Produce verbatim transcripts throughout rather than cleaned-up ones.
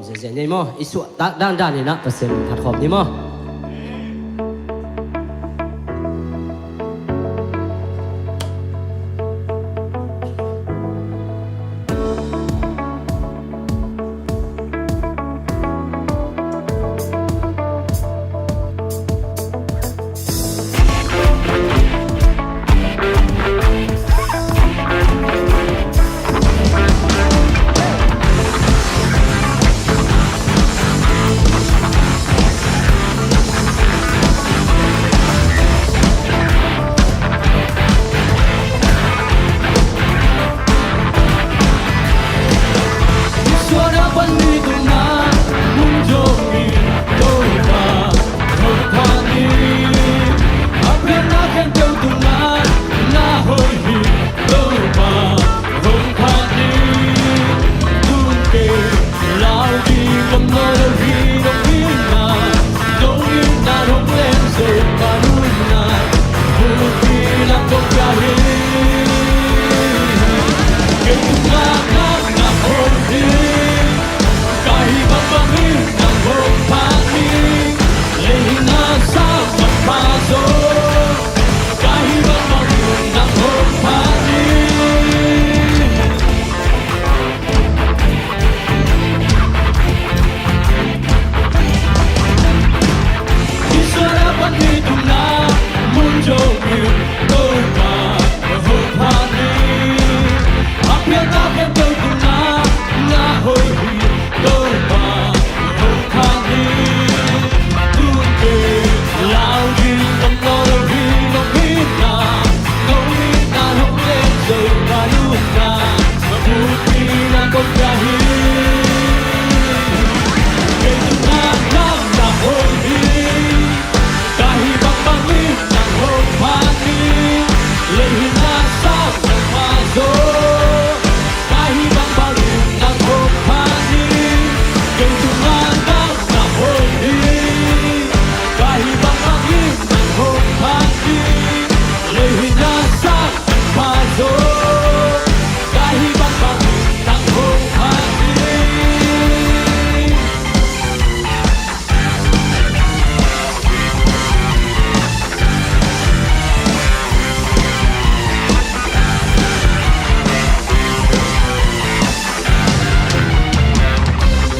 Ziahziah ni maw, i suahtak dandan in ah Pasian min phat khawm ni maw.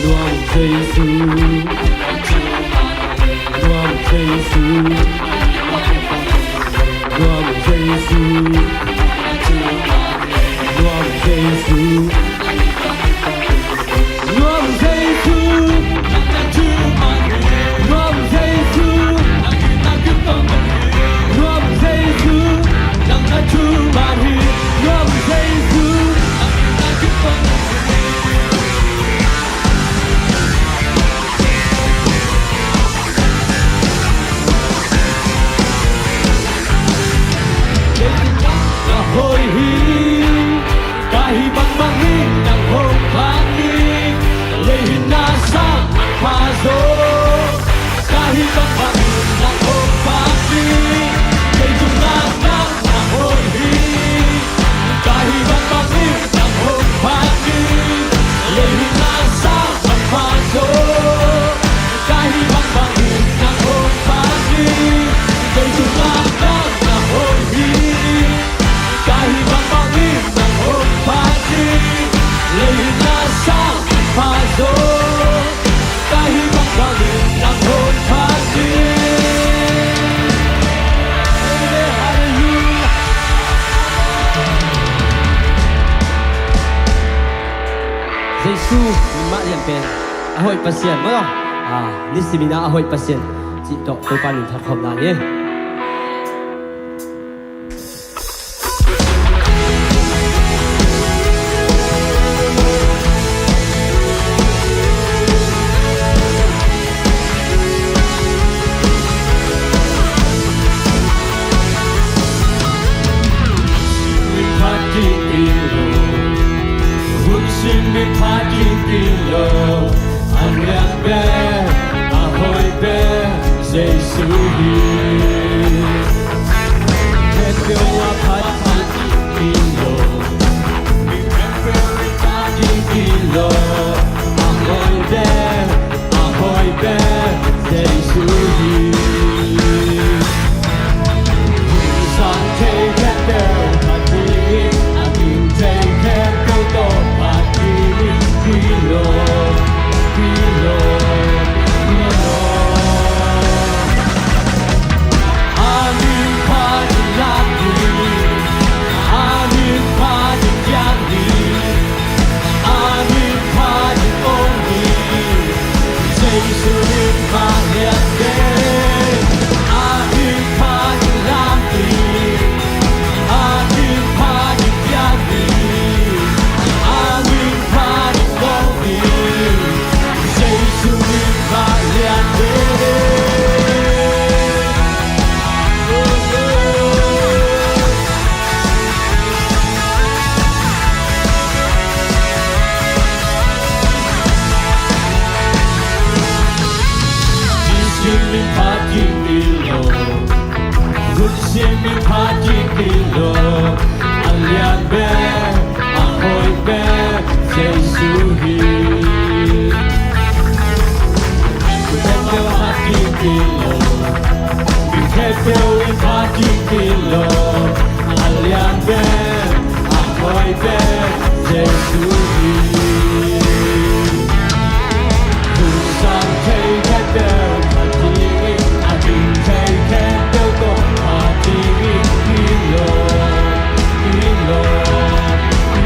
Nuam Jesu, nuam Jesu, nuam Jesu, nuam Jesu. Nuam Jesu, nuam Jesu, nuam Jesu, nuam Jesu. Ka hoi hi. Ka hih bangbang in nang hong phat ni. Lei hi na sang pha zaw. Ka hih bangbang in nang hong phat ni. Kei tung nang nang na hoi hi. Ka hih bangbang in nang hong phat ni. Lei hi na sang pha zaw. Ka hih bangbang in nang hong phat ni. Kei tung nang nang na hoi hi. Ka hih bangbang in nang hong phat ni. Lei hi na sang pha zaw. Ka hih bangbang in nang hong phat ni. Halleluiah. Jesu mah lian pen a hoih Pasian maw. Ah, nisimin ah a hoih Pasian cih tawh Topa min phat khawm lai hi. Hun sim mi phat ding hi lo, a lian pen, a hoih pen Jesu hi. Khempeuh a phat ding hi lo, mi khempeuh i phat ding hi lo, a hoih pen Phat ding hi lo, hun sim in phat ding hi lo, a lian pen, a hoih pen Jesu hi. Khempeuh phat ding hi lo, khempeuh in phat ding hi lo, a lian pen, a hoih pen Jesu hi. Hun sang thei khempeuh phat ding hi, a ding thei khempeuh tawh phat ding hi, hi lo, hi lo, hi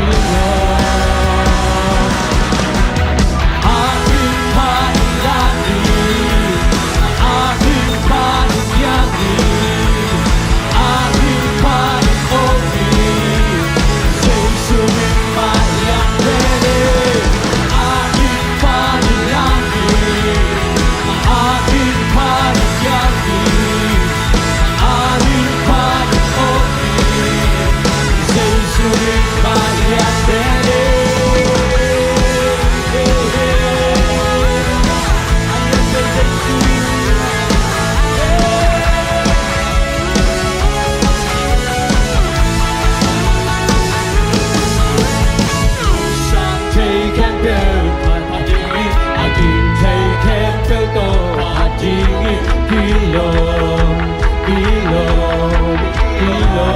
lo.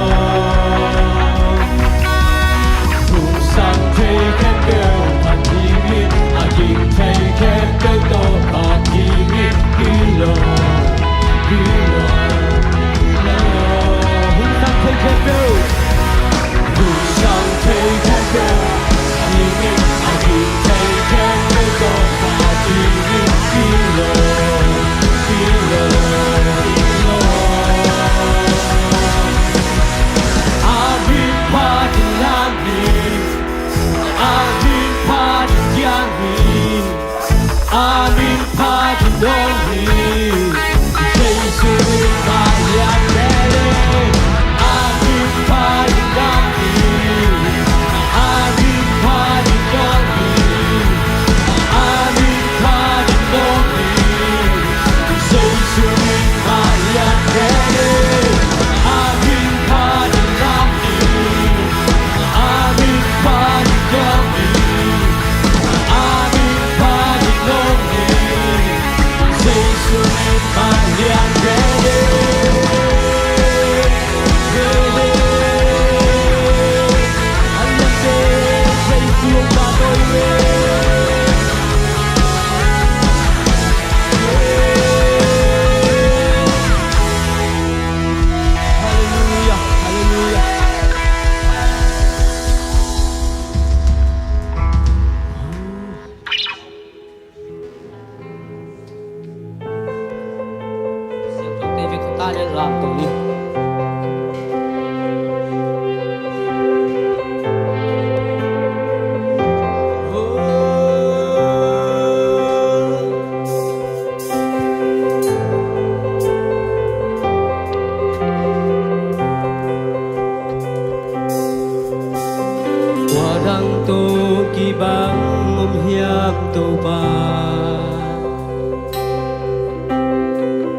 Tua dang tawh kibang om hiam Topa?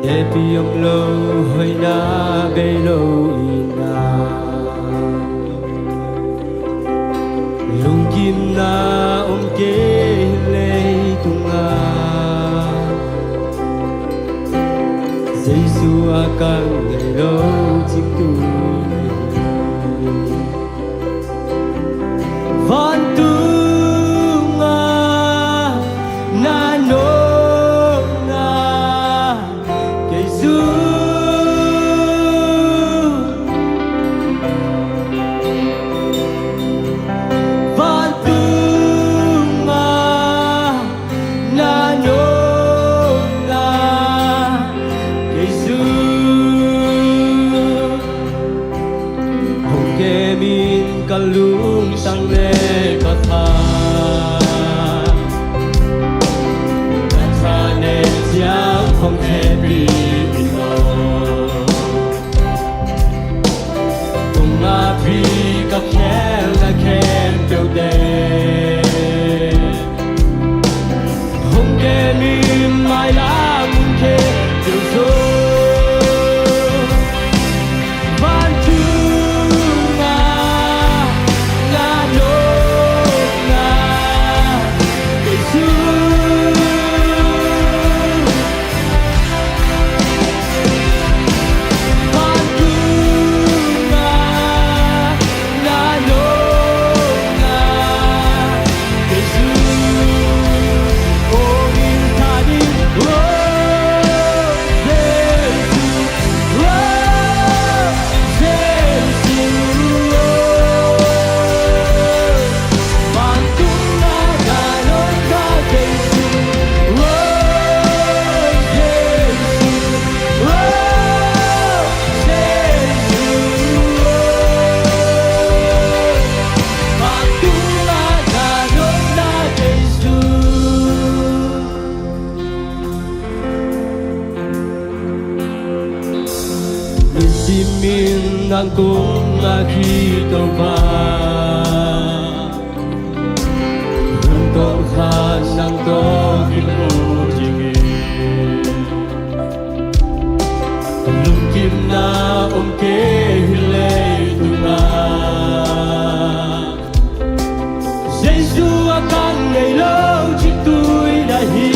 Hehpih om lo, hoihna bei lo in ah, lungkimna om kei hi leitungah. Jesu a ka ngai lo cingtu vantungah na nopna kei zong vantungah na nopna kei zong hong kem in ka lungtang le ka tha. Na thanem ciang hong hehpih in aw. Kong ngap hi ka khelna khempeuhte hong kem in, mailam hun khempeuh Lungsim in nang kong ngak hi Topa. Hun tawm khat nang tawh kimu ding hi. Lungkimna om kei hi leitung ah. Jesu a kang ngei lo cih tui na hi.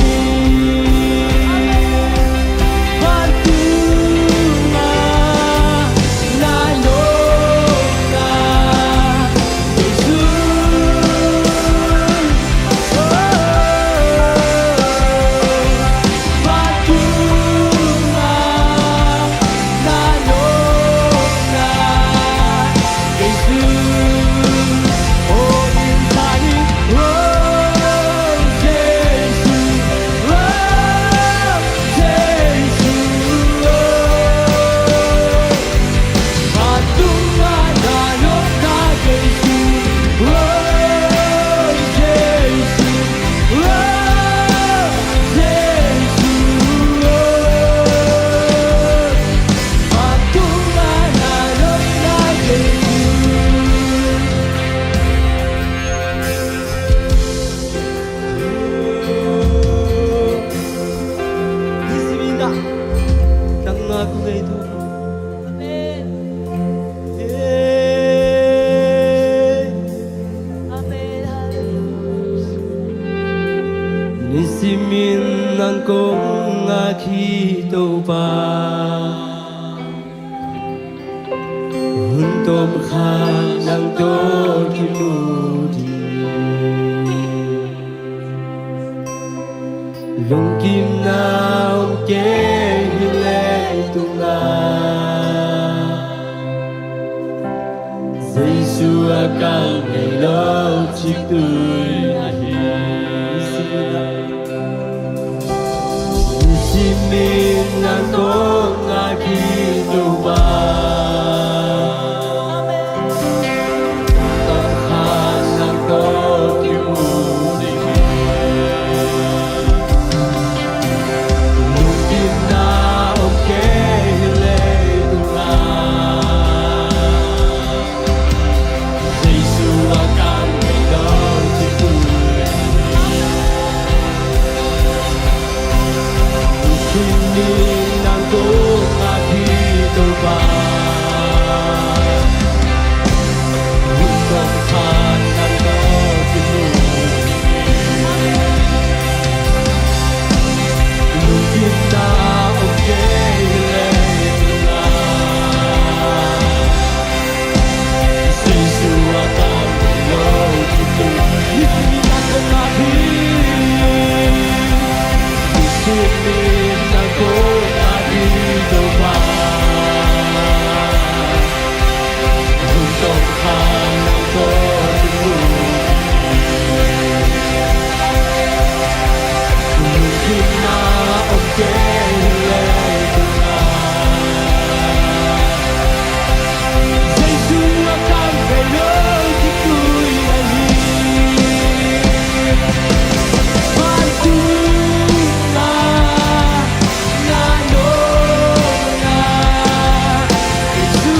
Vantung ah na lawmna Jesu. Oh, vantung ah na lawmna Jesu. Oh, in tani. Oh, Jesu. Oh, Jesu. Oh, vantung ah na lawmna Jesu. Oh, Jesu. Oh, Jesu. Oh, vantung ah na lawmna Jesu. Nisimin ah nang ngak kong ngei Topa. Amen. Hey. Amen. Hallelujah. Nisimin nang kong ngak hi Topa. Hun tawm khat nang tawh kimu ding. Lungkimna om kei hi leitung ah. Jesu a kang ngei lo cih tui na hi. Nisimin nang kong ngak hi Topa. Tawm khat nang tawh kimu ding hi. Lungkimna om kei hi leitung ah. Jesu a kang ngei lo cih tui. Nisimin nang kong ngak hi Topa. Hun tawm khat nang tawh kimu. Lungkimna om kei hi leitung ah. Jesu a kang ngei lo cih tui. Nisimin nang kong ngak hi. Nisimin nang kong ngak hi Topa. Hun tawm khat nang tawh kimu. Lungkimna om kei hi leitung ah. Jesu a kang ngei lo cih tui na hi. Vantung ah na lawmna Jesu.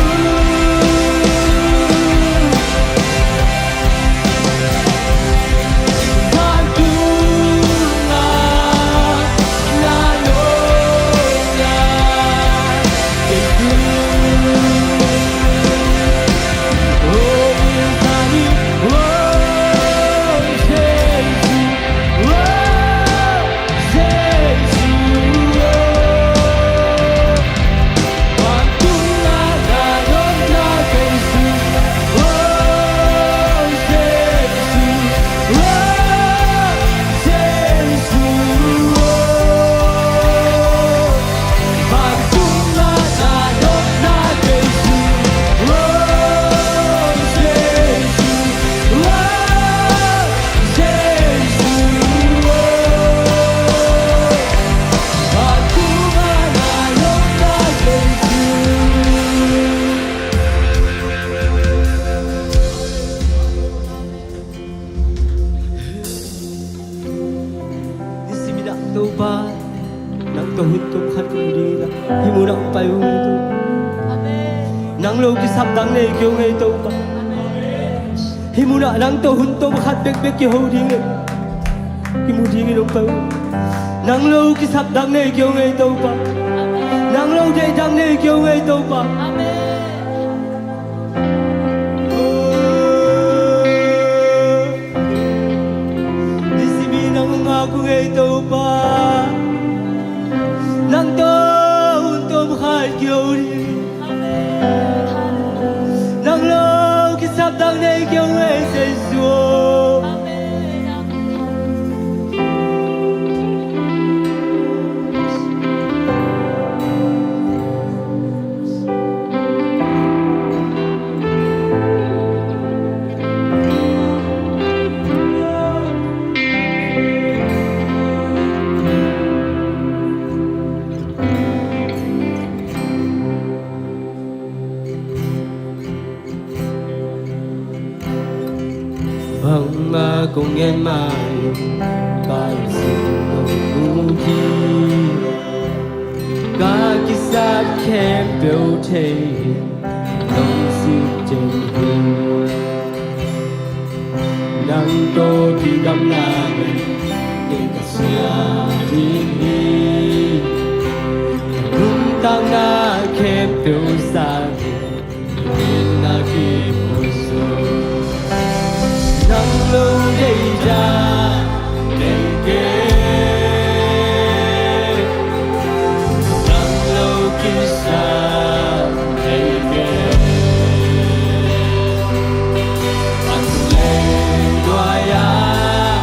Nisimin ah Topa, nang tawh hun tawm khat kimu ding in ah hih mun ah hong pai uh hi Topa. Lo kisap dang nei kei ung ei Topa. Hih munah nang tawh hun tom khat bekbek kiho ding e. Kimu dingin hong pai un. Nang lo kisap dang nei kei ung ei Topa. Nang lo deih dang nei kei ung ei Topa. Nisimin nang hong ngak ung ei Topa. Nang tawh hun tom khat kiho ding. Nang lo kisap dang nei kei ung ei Jesu. Bangmah kong ngen mah in, ka lungsim nong mu hi. Ka kisap khempeuh thei in, nong sih ciang hi. Nang tawh kigamla leh, kei ka sia ding hi. Nuntakna khempeuh sang in, itna kipuak zo. Nang lo deih dang nei kei. Nang lo kisap nei kei. A tung lengduai ah,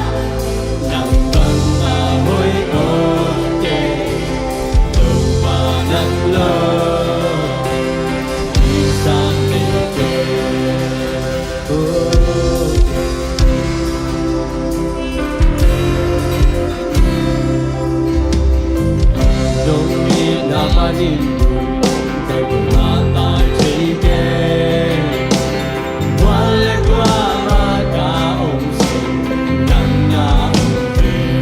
nang bangmah hoih om kei. Topa nang lo kisap nei kei. Oh. Nong itna panin, kei bangmah tai thei kei. Kua le kua mah ka om sung, nang na om kei.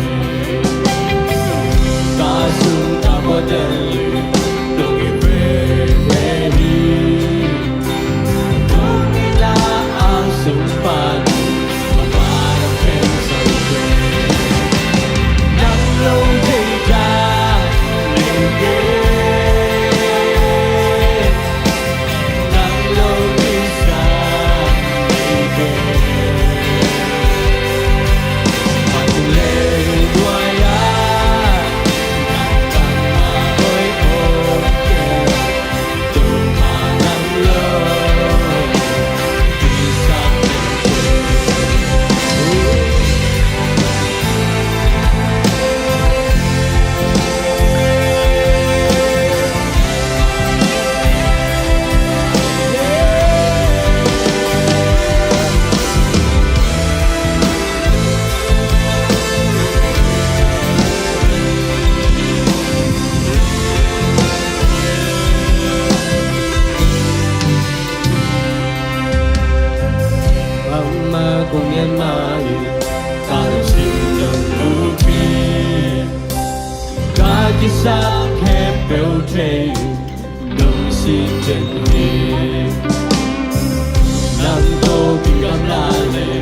Ka sung ka puatel leh, nong it veve hi. Nong itna angsung pan, mapana pen sawm kei. Nang lo deih dang nei kei. Bangmah kong ngen mah in, ka lungsim nong mu hi. Ka kisap khempeuh thei, nong sih ciang hi. Nang tawh kigamla leh,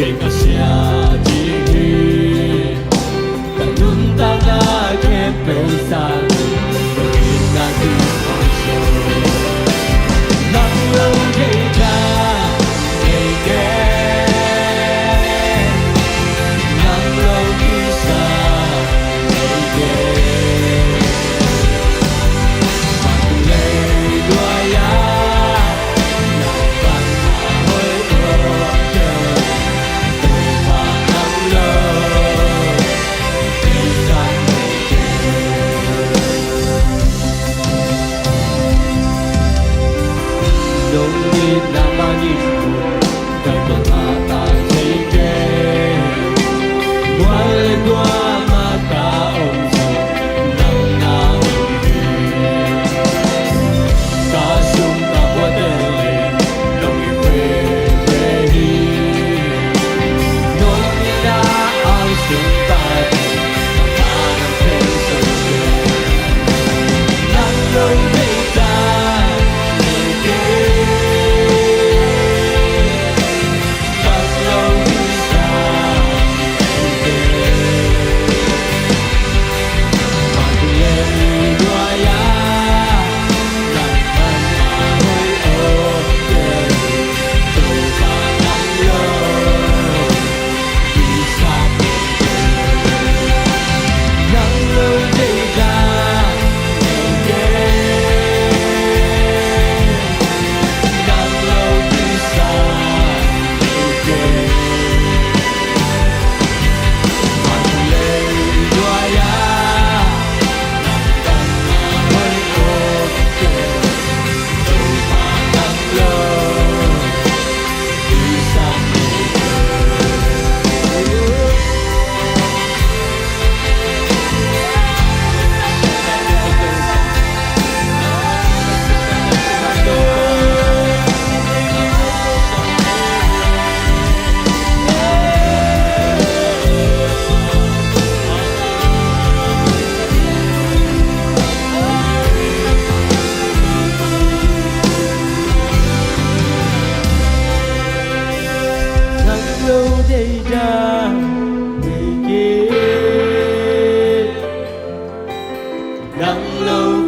kei ka sia ding hi. Ka nuntakna khempeuh sang, ka itna kipuak zo. Nang lo deih dang nei kei. Nang lo kisap nei kei. Lei duai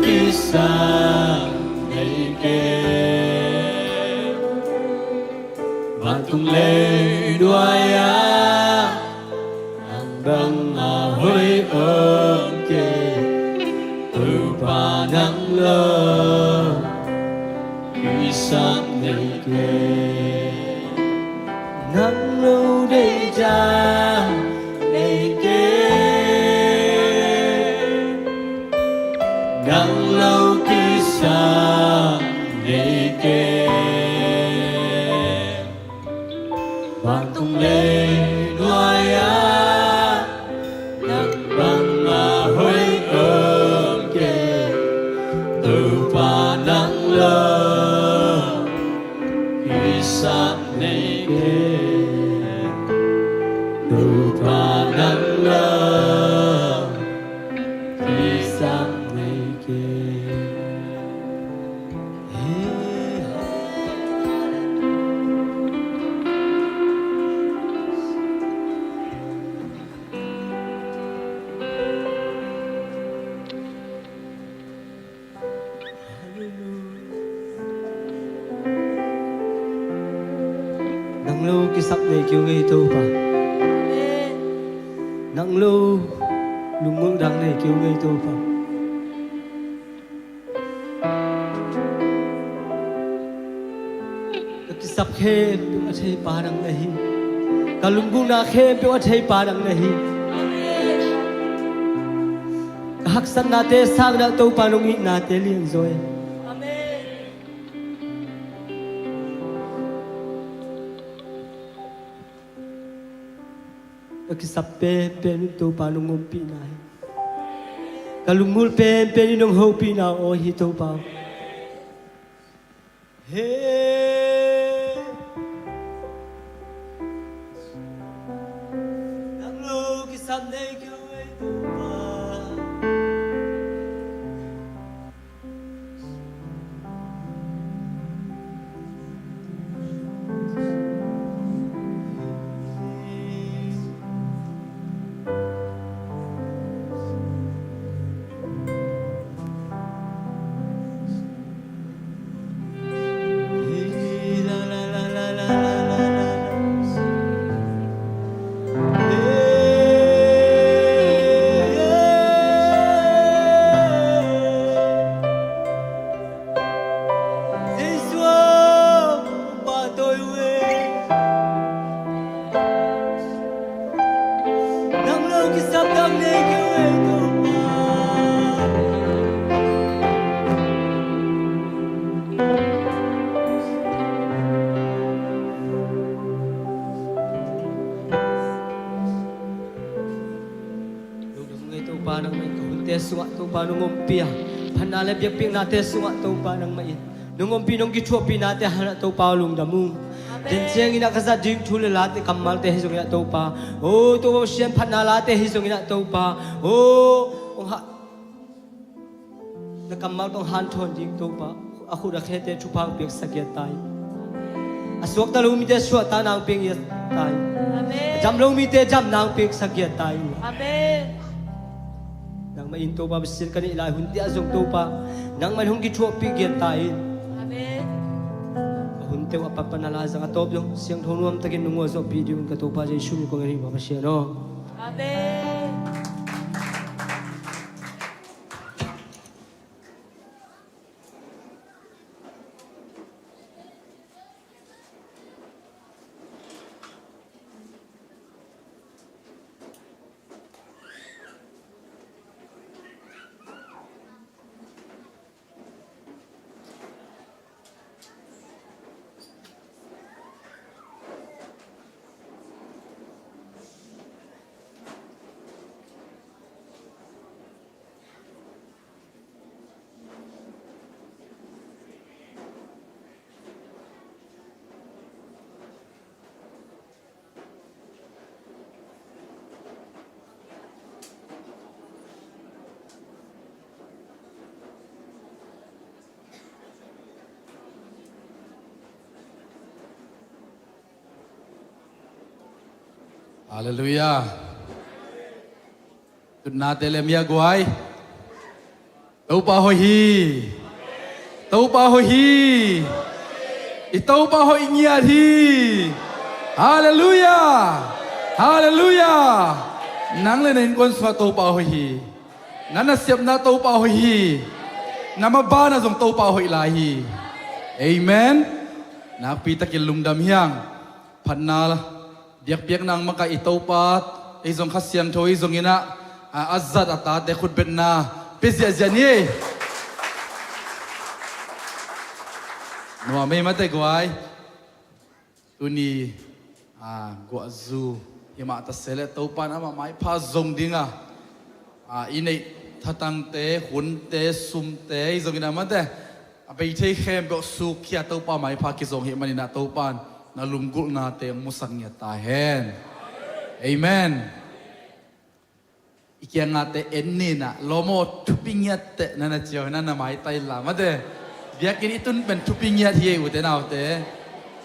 kisam nei kei. Vantung leinuai-ah nang bang a hoih om kei. Topa nang lo kisam nei kei. Nang lo deih ciang nei kei. Nang lo kisam nei kei. Vantung leinuai-ah nang bang a hoih om kei. Topa nang lo kisam nei kei. Topa nang lo kisam nei kei. Nang lo kisap nei kei ung ei Topa. Nang lo lungmuldang nei kei ung ei Topa. Ka kisap khempeuh a theipa nang na hi. Ka lunggulhna khempeuh a theipa nang na hi. Ka haksatnate sangin ah Topa nong itnate lianzaw hi. Ka kisap penpen in Topa nong ompihna hi. Ka lungmuldang penpen in nong hopihna aw hi Topa. He. Nang lo kisap nei kei ung ei Topa. Jesu aw, pahtawi uh e. Nang lo kisap dang nei kei uh e Topa. Lungdam ung ei Topa, nangmah in ka hunte sungah Topa nong ompih a, phatna le biakpiaknate sungah Topa nangmah in nong ompih, nong kithuahpihnate hanah Topa aw lungdam ung. Amen. Den ciangin ah ka zat ding thu le late kammalte hi zongin ah Topa, o Topa Pasian, phatna late hi zongin ah Topa, o hong ha na kammal tawh hanthawn ding Topa, a khut a khete thupha hong piaksak giat ta in. A suakta lo mite suahtakna hong piaksak giat ta in. Amen. A dam lo mite damna hong piaksak giat ta in. Amen. Nangmah in Topa Pasian ka neih lai hunte ah zong Topa, nangmah in hong kithuahpih giat ta in. Amen. A hunte uh a panpan a laizang a tawp zong siangtho nuamtakin nong uazawhpih ding un ka Topa Jesu min kong ngen hi, Pasian aw. Amen. Halleluiah. Tutnate le mia guai. Topa hoih hi. Topa hoih hi. I Topa hoih ngiat hi. Halleluiah. Halleluiah. Nang le na innkuan sungah Topa hoih hi. Na nasepna Topa hoih hi. Na mabanah zong Topa hoih lai hi. Amen. Nakpi takin lungdam hi hang. Phatna biakpiakna ang makaih i Topa, ei zong Kha Siangtho ei zong inah, a, a zat a tate khutbetna pia ziahziah ni ei. Nuam ei mate guai. Tuni, a, guahzu himah tase le Topa in amah maipha zong dinga, a, i neih thatangte, hunte, sumte ei zong inah mate a bei thei khempeuh sukkhia Topa maipha kizong hih maninah Topa in na lunggulhnate hong musak ngiat ta hen. Amen. I kiangahte en ninah lawm aw, thupi ngiatteh na na ciau hinah na maitai la mate. Biakinn i tun pen thupi ngiat hi ei ute naute.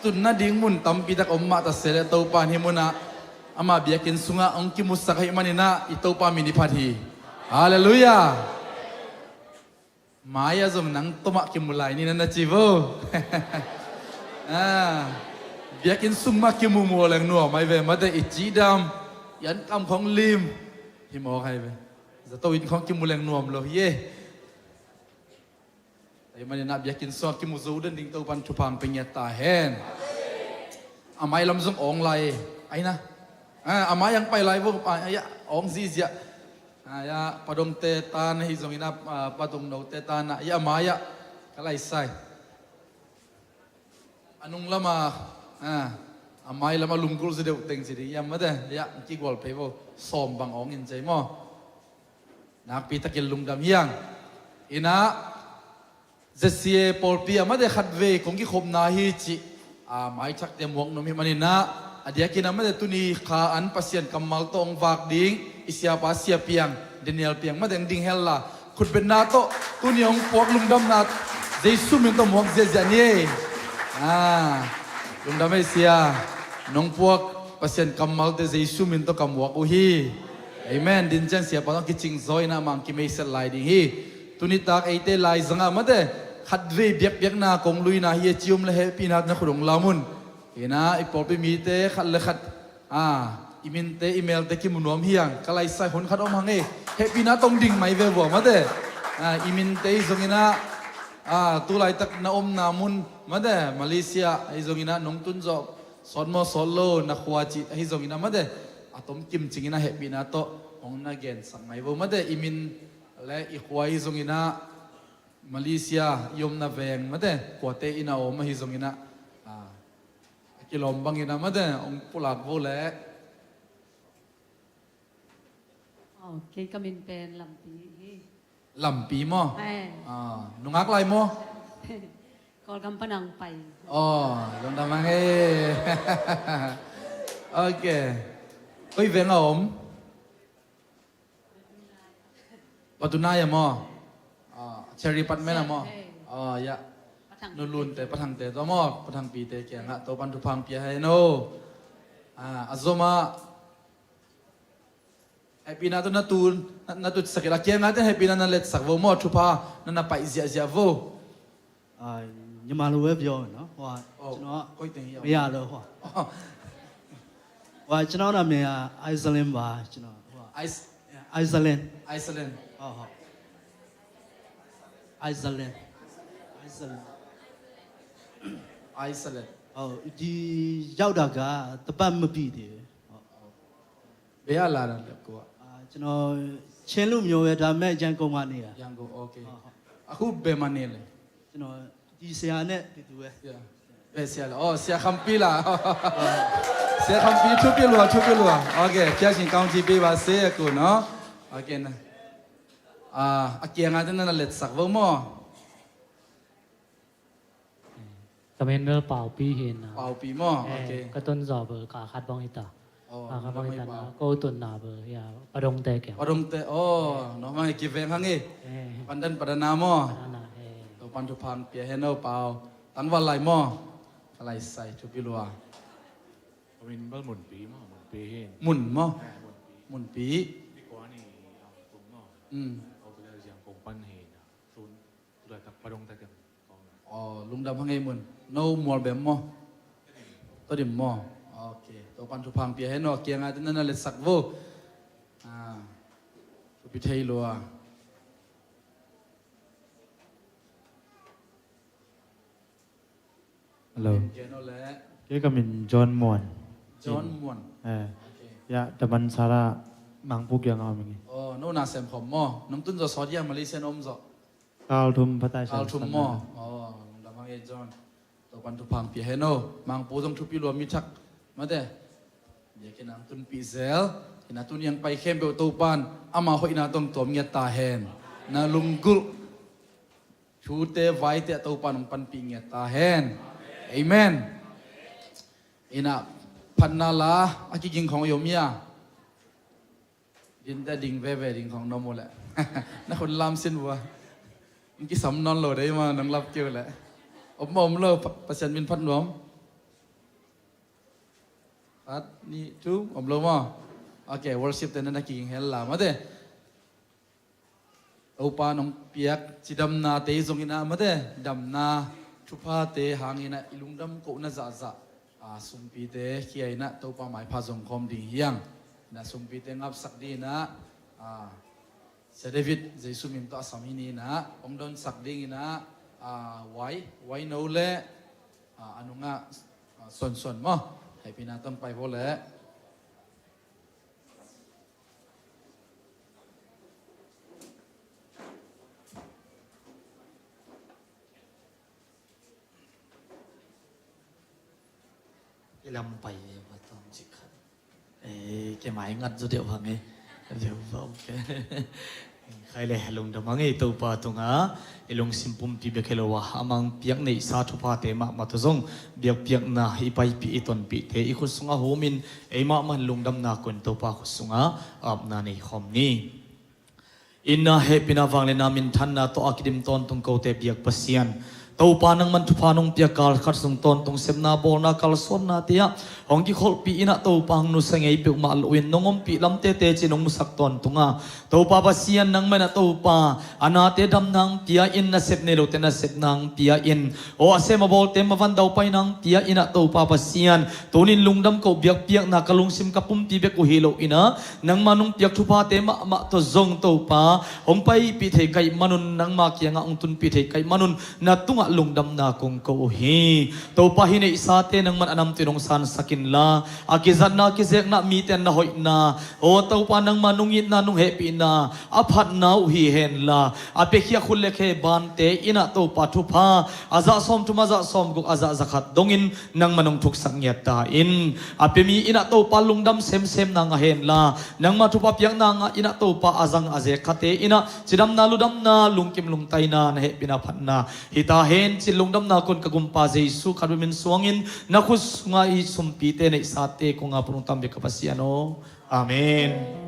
Tun nading mun tampi tak om mah tase le Topa in hih munah ama biakinn sungah hong kimusak ahih maninah i Topa min i phat hi. Halleluiah. Mai-ah zong nang tomah kimu lai ni na na ci vo. Ah, biakinn sung mah kimu mu leng nuam ai ve mate i cidam i ankam khong lim. Hi mawk ai ve. Zato in khong kimu leng nuam lo hi e. Ei maninah biakinn sungah kimu zo den ding Topan thupha hong pia ngiat ta hen. A mai lam zong awng lai e. Aina. Ah, a mai ang pai lai vo. Ah, ya, awng ziziah. Ah, ya, padongte tan ahi zongin ah, ah, padongnote tan ah, ya, a mai-ah ka laisai. A nung lama, ah, a mai lama lunggulh zi deuh teng zi ding, ya, mate, ya, kigual phei vo, sawm bang awng in cei maw. Nakpi takin lungdam hi hang. Inah, Z C A pawlpi ah mate khatvei kong kikhopna hi cih, a, maithakte muak nuam hih maninah, a diakin ah mate tuni kha an Pasian kammal tawh hong vak ding i siapa Sia Piang, Daniel Piang mate hong ding hella, khutbetna tawh tuni hong puak lungdamna Jesu min tawh muak ziahziah ni ei. A, lungdam ei sia, nong puak Pasian kammalte Jesu min tawh ka muak uh hi. Amen. Din ciang siapa tawh kicing zaw inah mang kimeiset lai ding hi. Tunitak eite laizangah mate khatvei biakpiakna kong luina hi a ci om le hehpihna na khut hong lam un. Inah i pawlpi mite khat le khat, a, i minte i melte kimu nuam hi hang. Ka laisai hun khat om hang ei. Hehpihna tawh hong ding mai ve vua mate. A, i minte i zonginah, a, tulaitak na omna mun mate Malaysia ahi zonginah nong tun zawh sawt maw sawt lo na khua cih ahi zonginah mate a tom kimcing inah hehpihna tawh hong na gensak mai vo mate i min le i khua ahi zonginah Malaysia i omna veng mate khuate inn a om ahi zonginah, a, a kilawm banginah mate hong pulak vo leh. Aw, kei ka min pen Lampi hi. Lampi maw? Eh. A, nungak lai maw? Kawlgam pan ang pai. Aw, lungdam ang ei. Ok. Koi veng a om? Patunai a maw? A, Cherry Patmen a maw? Cherry. A, ya. Pathang. Nulunte, Pathangte tawh maw? Pathangpite kiangah Topan thupha hong pia hen aw. A, a zomah hehpihna tawh na tun, na, na tutsak inah a kiangah ten hehpihna na letsak vo maw, thupha na na paih ziahziah vo. အာ၊ညီမလိုပဲပြောနော်။ ဟိုဟာ၊ ဟုတ်၊ ကျွန်တော်က၊ ကိုယ့်တင်ရောက်၊ မရတော့၊ ဟိုဟာ၊ ဟုတ်၊ ဟိုဟာ၊ ကျွန်တော်နာမည်က Icelin ပါ။ ကျွန်တော်၊ ဟိုဟာ၊ Ice၊ Icelin။ Icelin။ ဟုတ်၊ ဟုတ်။ Icelin။ Icelin။ Icelin။ ဟုတ်၊ ဒီရောက်တာက တစ်ပတ်မပြည့်သေးဘူး။ ဟုတ်။ ဟုတ်။ ဘယ်ကလာတာလဲ၊ ကိုက။ အာ၊ ကျွန်တော်၊ ချင်းလူမျိုးပဲ။ ဒါပေမဲ့ ရန်ကုန်မှာနေတာ။ ရန်ကုန်၊ โอเค။ ဟုတ်၊ ဟုတ်။ အခုဘယ်မှာနေလဲ။ ကျွန်တော်၊ ဒီဆရာနဲ့တူတူပဲ။ ဆရာ၊ ဘယ်ဆရာလဲ။ အော်၊ ဆရာခမ်းပီးလား။ ဟုတ်။ ဆရာခမ်းပီး၊ ထုပစ်လို့၊ ထုပစ်လို့။ โอเค။ ဖျားရှင်ကောင်းချီးပေးပါစေ၊ အခုနော်။ โอเคနော်။ အာ၊ အကယ်ငါတဲ့နဲ့လက်ဆက်ဖို့မော်။ Ka min bel Paupi hi na. Paupi maw? Eh, okay. Ka tun zawh bel kha khat bang hi ta. Oh, kha khat bang hi ta na. Ko tunna bel, ya, Padongte kiang. Padongte, oh, no mang kiveng hang e. Eh. Pandan padana maw? Padana, eh. Topan thupha hong pia hen aw Pau. Tangval lai maw? Ka lai sai thupi lua. Ka min bel Munpi maw? Munpi hi. Mun maw? Eh, Munpi. Munpi. Di ko ani ang tung maw? Hmm. Ko bel yang kong pan hi na. Padong ta kiang. Aw, lungdam hang ei mun. No mual bem maw? Todim maw? Ok. Topan thupha hong pia hen aw, kiang a te na na letsak vo. Ah, thupi thei lua. Hello. Min gen aw le. Kei ka min John Muan. John Muan. Eh. Ok. Ya, Damansara Mangpu kiang a om ing. Oh, no na sem khom maw. Nong tun zaw sawt hiam, Malaysia na om zaw? Kal thum pha tai. Kal thum maw. Oh, lungdam hang ei John. Topan thupha hong pia hen aw. Mangpu zong thupi lua, mi thak. Mate. Biakinn ah hong tunpih zel. Ina tuni a hong pai khempeuh Topan ama hoihna tawh hong tuam ngiat ta hen. Na lunggulh thute vaite ah Topan hong panpih ngiat ta hen. Amen. Ina phatna la a kiging khong i om hia? Dinte ding veve ding khong na om uh leh. Na khun lam sin vua. Hong kisam nawn lo dei maw, nong lap kei uh leh. Om maw om lo, Pa-, Pasian min phat nuam. Khat, nih, thum, om lo maw? Ok, worship te na na kiging hen la, mate. Topa nong piak cidamnate zong ina, mate, damna thuphate hang ina i lungdam kohna zahzah, a, sumpite khia ina Topa maipha zong khawm ding hi hang. Ina sumpite ngapsak ding ina, a, Sia David Jesu min tawh a sam hi ni ina, hong donsak ding ina, a, Wai, Waino le, a, a nungah, a, Suansuan maw? Hehpihna tawh hong pai vo le. I lam pai e, va tawm cik khat. Eh, kei mai ngat zaw deuh hang e. Deuh va, ok. Khai le, lungdam hang e, Topa tungah i lungsim pumpi bek hi lo a, amah hong piak neihsa thuphate mahmah tawh zong biakpiakna i paipih i tonpihte i khut sungah humin, ei mahmah in lungdamna kun Topa khut sungah apna nei khawm ni. Ina hehpihna, vangliatna, minthanna tawh a kidim tawntung kote biak Pasian Topa, nangman thupha nong piak kal khat sung tawntung sepna, bawlna, kalsuannate ah hong kikholhpih ina Topa hong nusia ngei peuhmah loin nong ompih lamte teci nong musak tawntung a, Topa Pasian nangman ah Topa a nate damna hong pia in, nasep nei lote nasepna hong pia in, aw a sem a bawlte mavan daupaina hong pia ina Topa Pasian, tunin lungdam ko biakpiakna ka lungsim ka pumpi bek uh hi lo ina, nangma nong piak thuphate mahmah tawh zong Topa hong paipih thei ka hih manun, nangma kiangah hong tunpih thei ka hih manun, na tungah lungdamna kong ko uh hi. Topa hih neihsate nangman a namtui nong sansak inla, a kizatna kizekna mite na hoihna, aw Topa nangma nong itna nong hehpihna a phatna uh hi henla, a piakhia khut le khe bante ina Topa thupha a zah sawmthum, a zah sawmguk, a zah zakhat dongin nangma nong thuksak ngiat ta in, a pia mi ina Topa lungdam semsem na ngah henla, nangma thupha piakna ngah ina Topa a zang a zek khate ina cidamna, ludamna, lungkim lungtaina, na hehpihna phatna hi ta hen, ci-in lungdamna kun ka Gumpa Jesu khat bek min suangin na khut sungah i sumpite neihsate kong a pulung tam bek ka Pasian aw. Amen.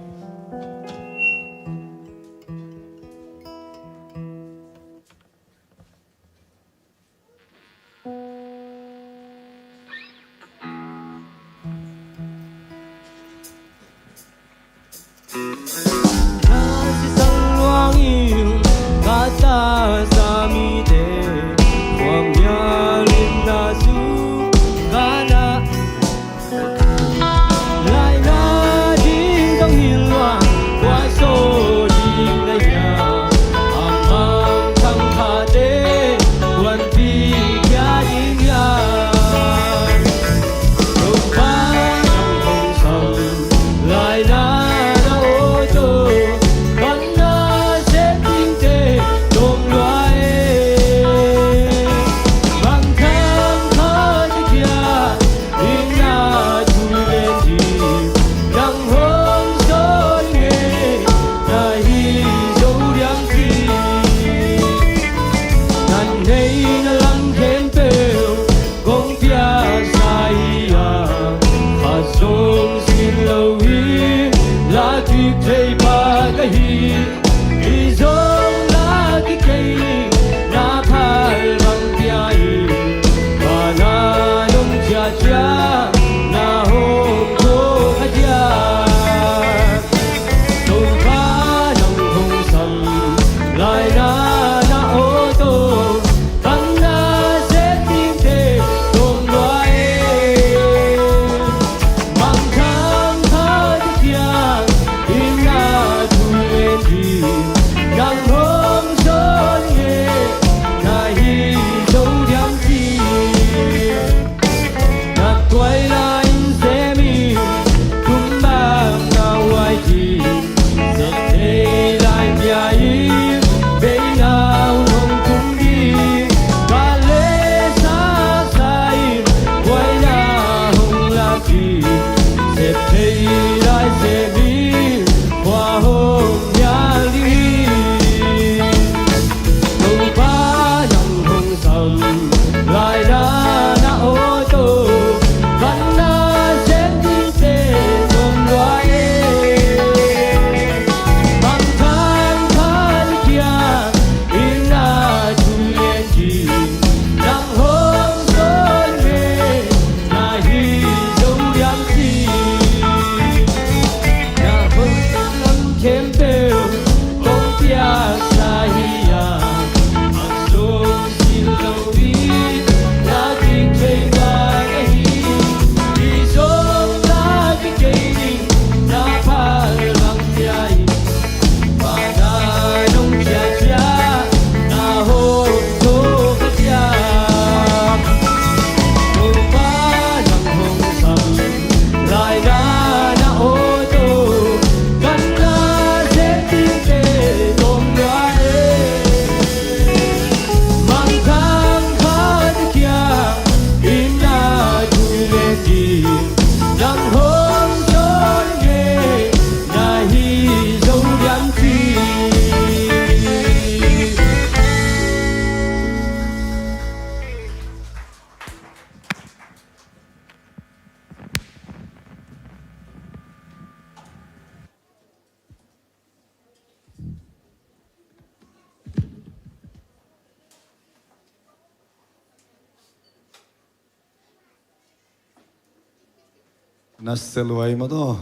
Na selua i maw taw.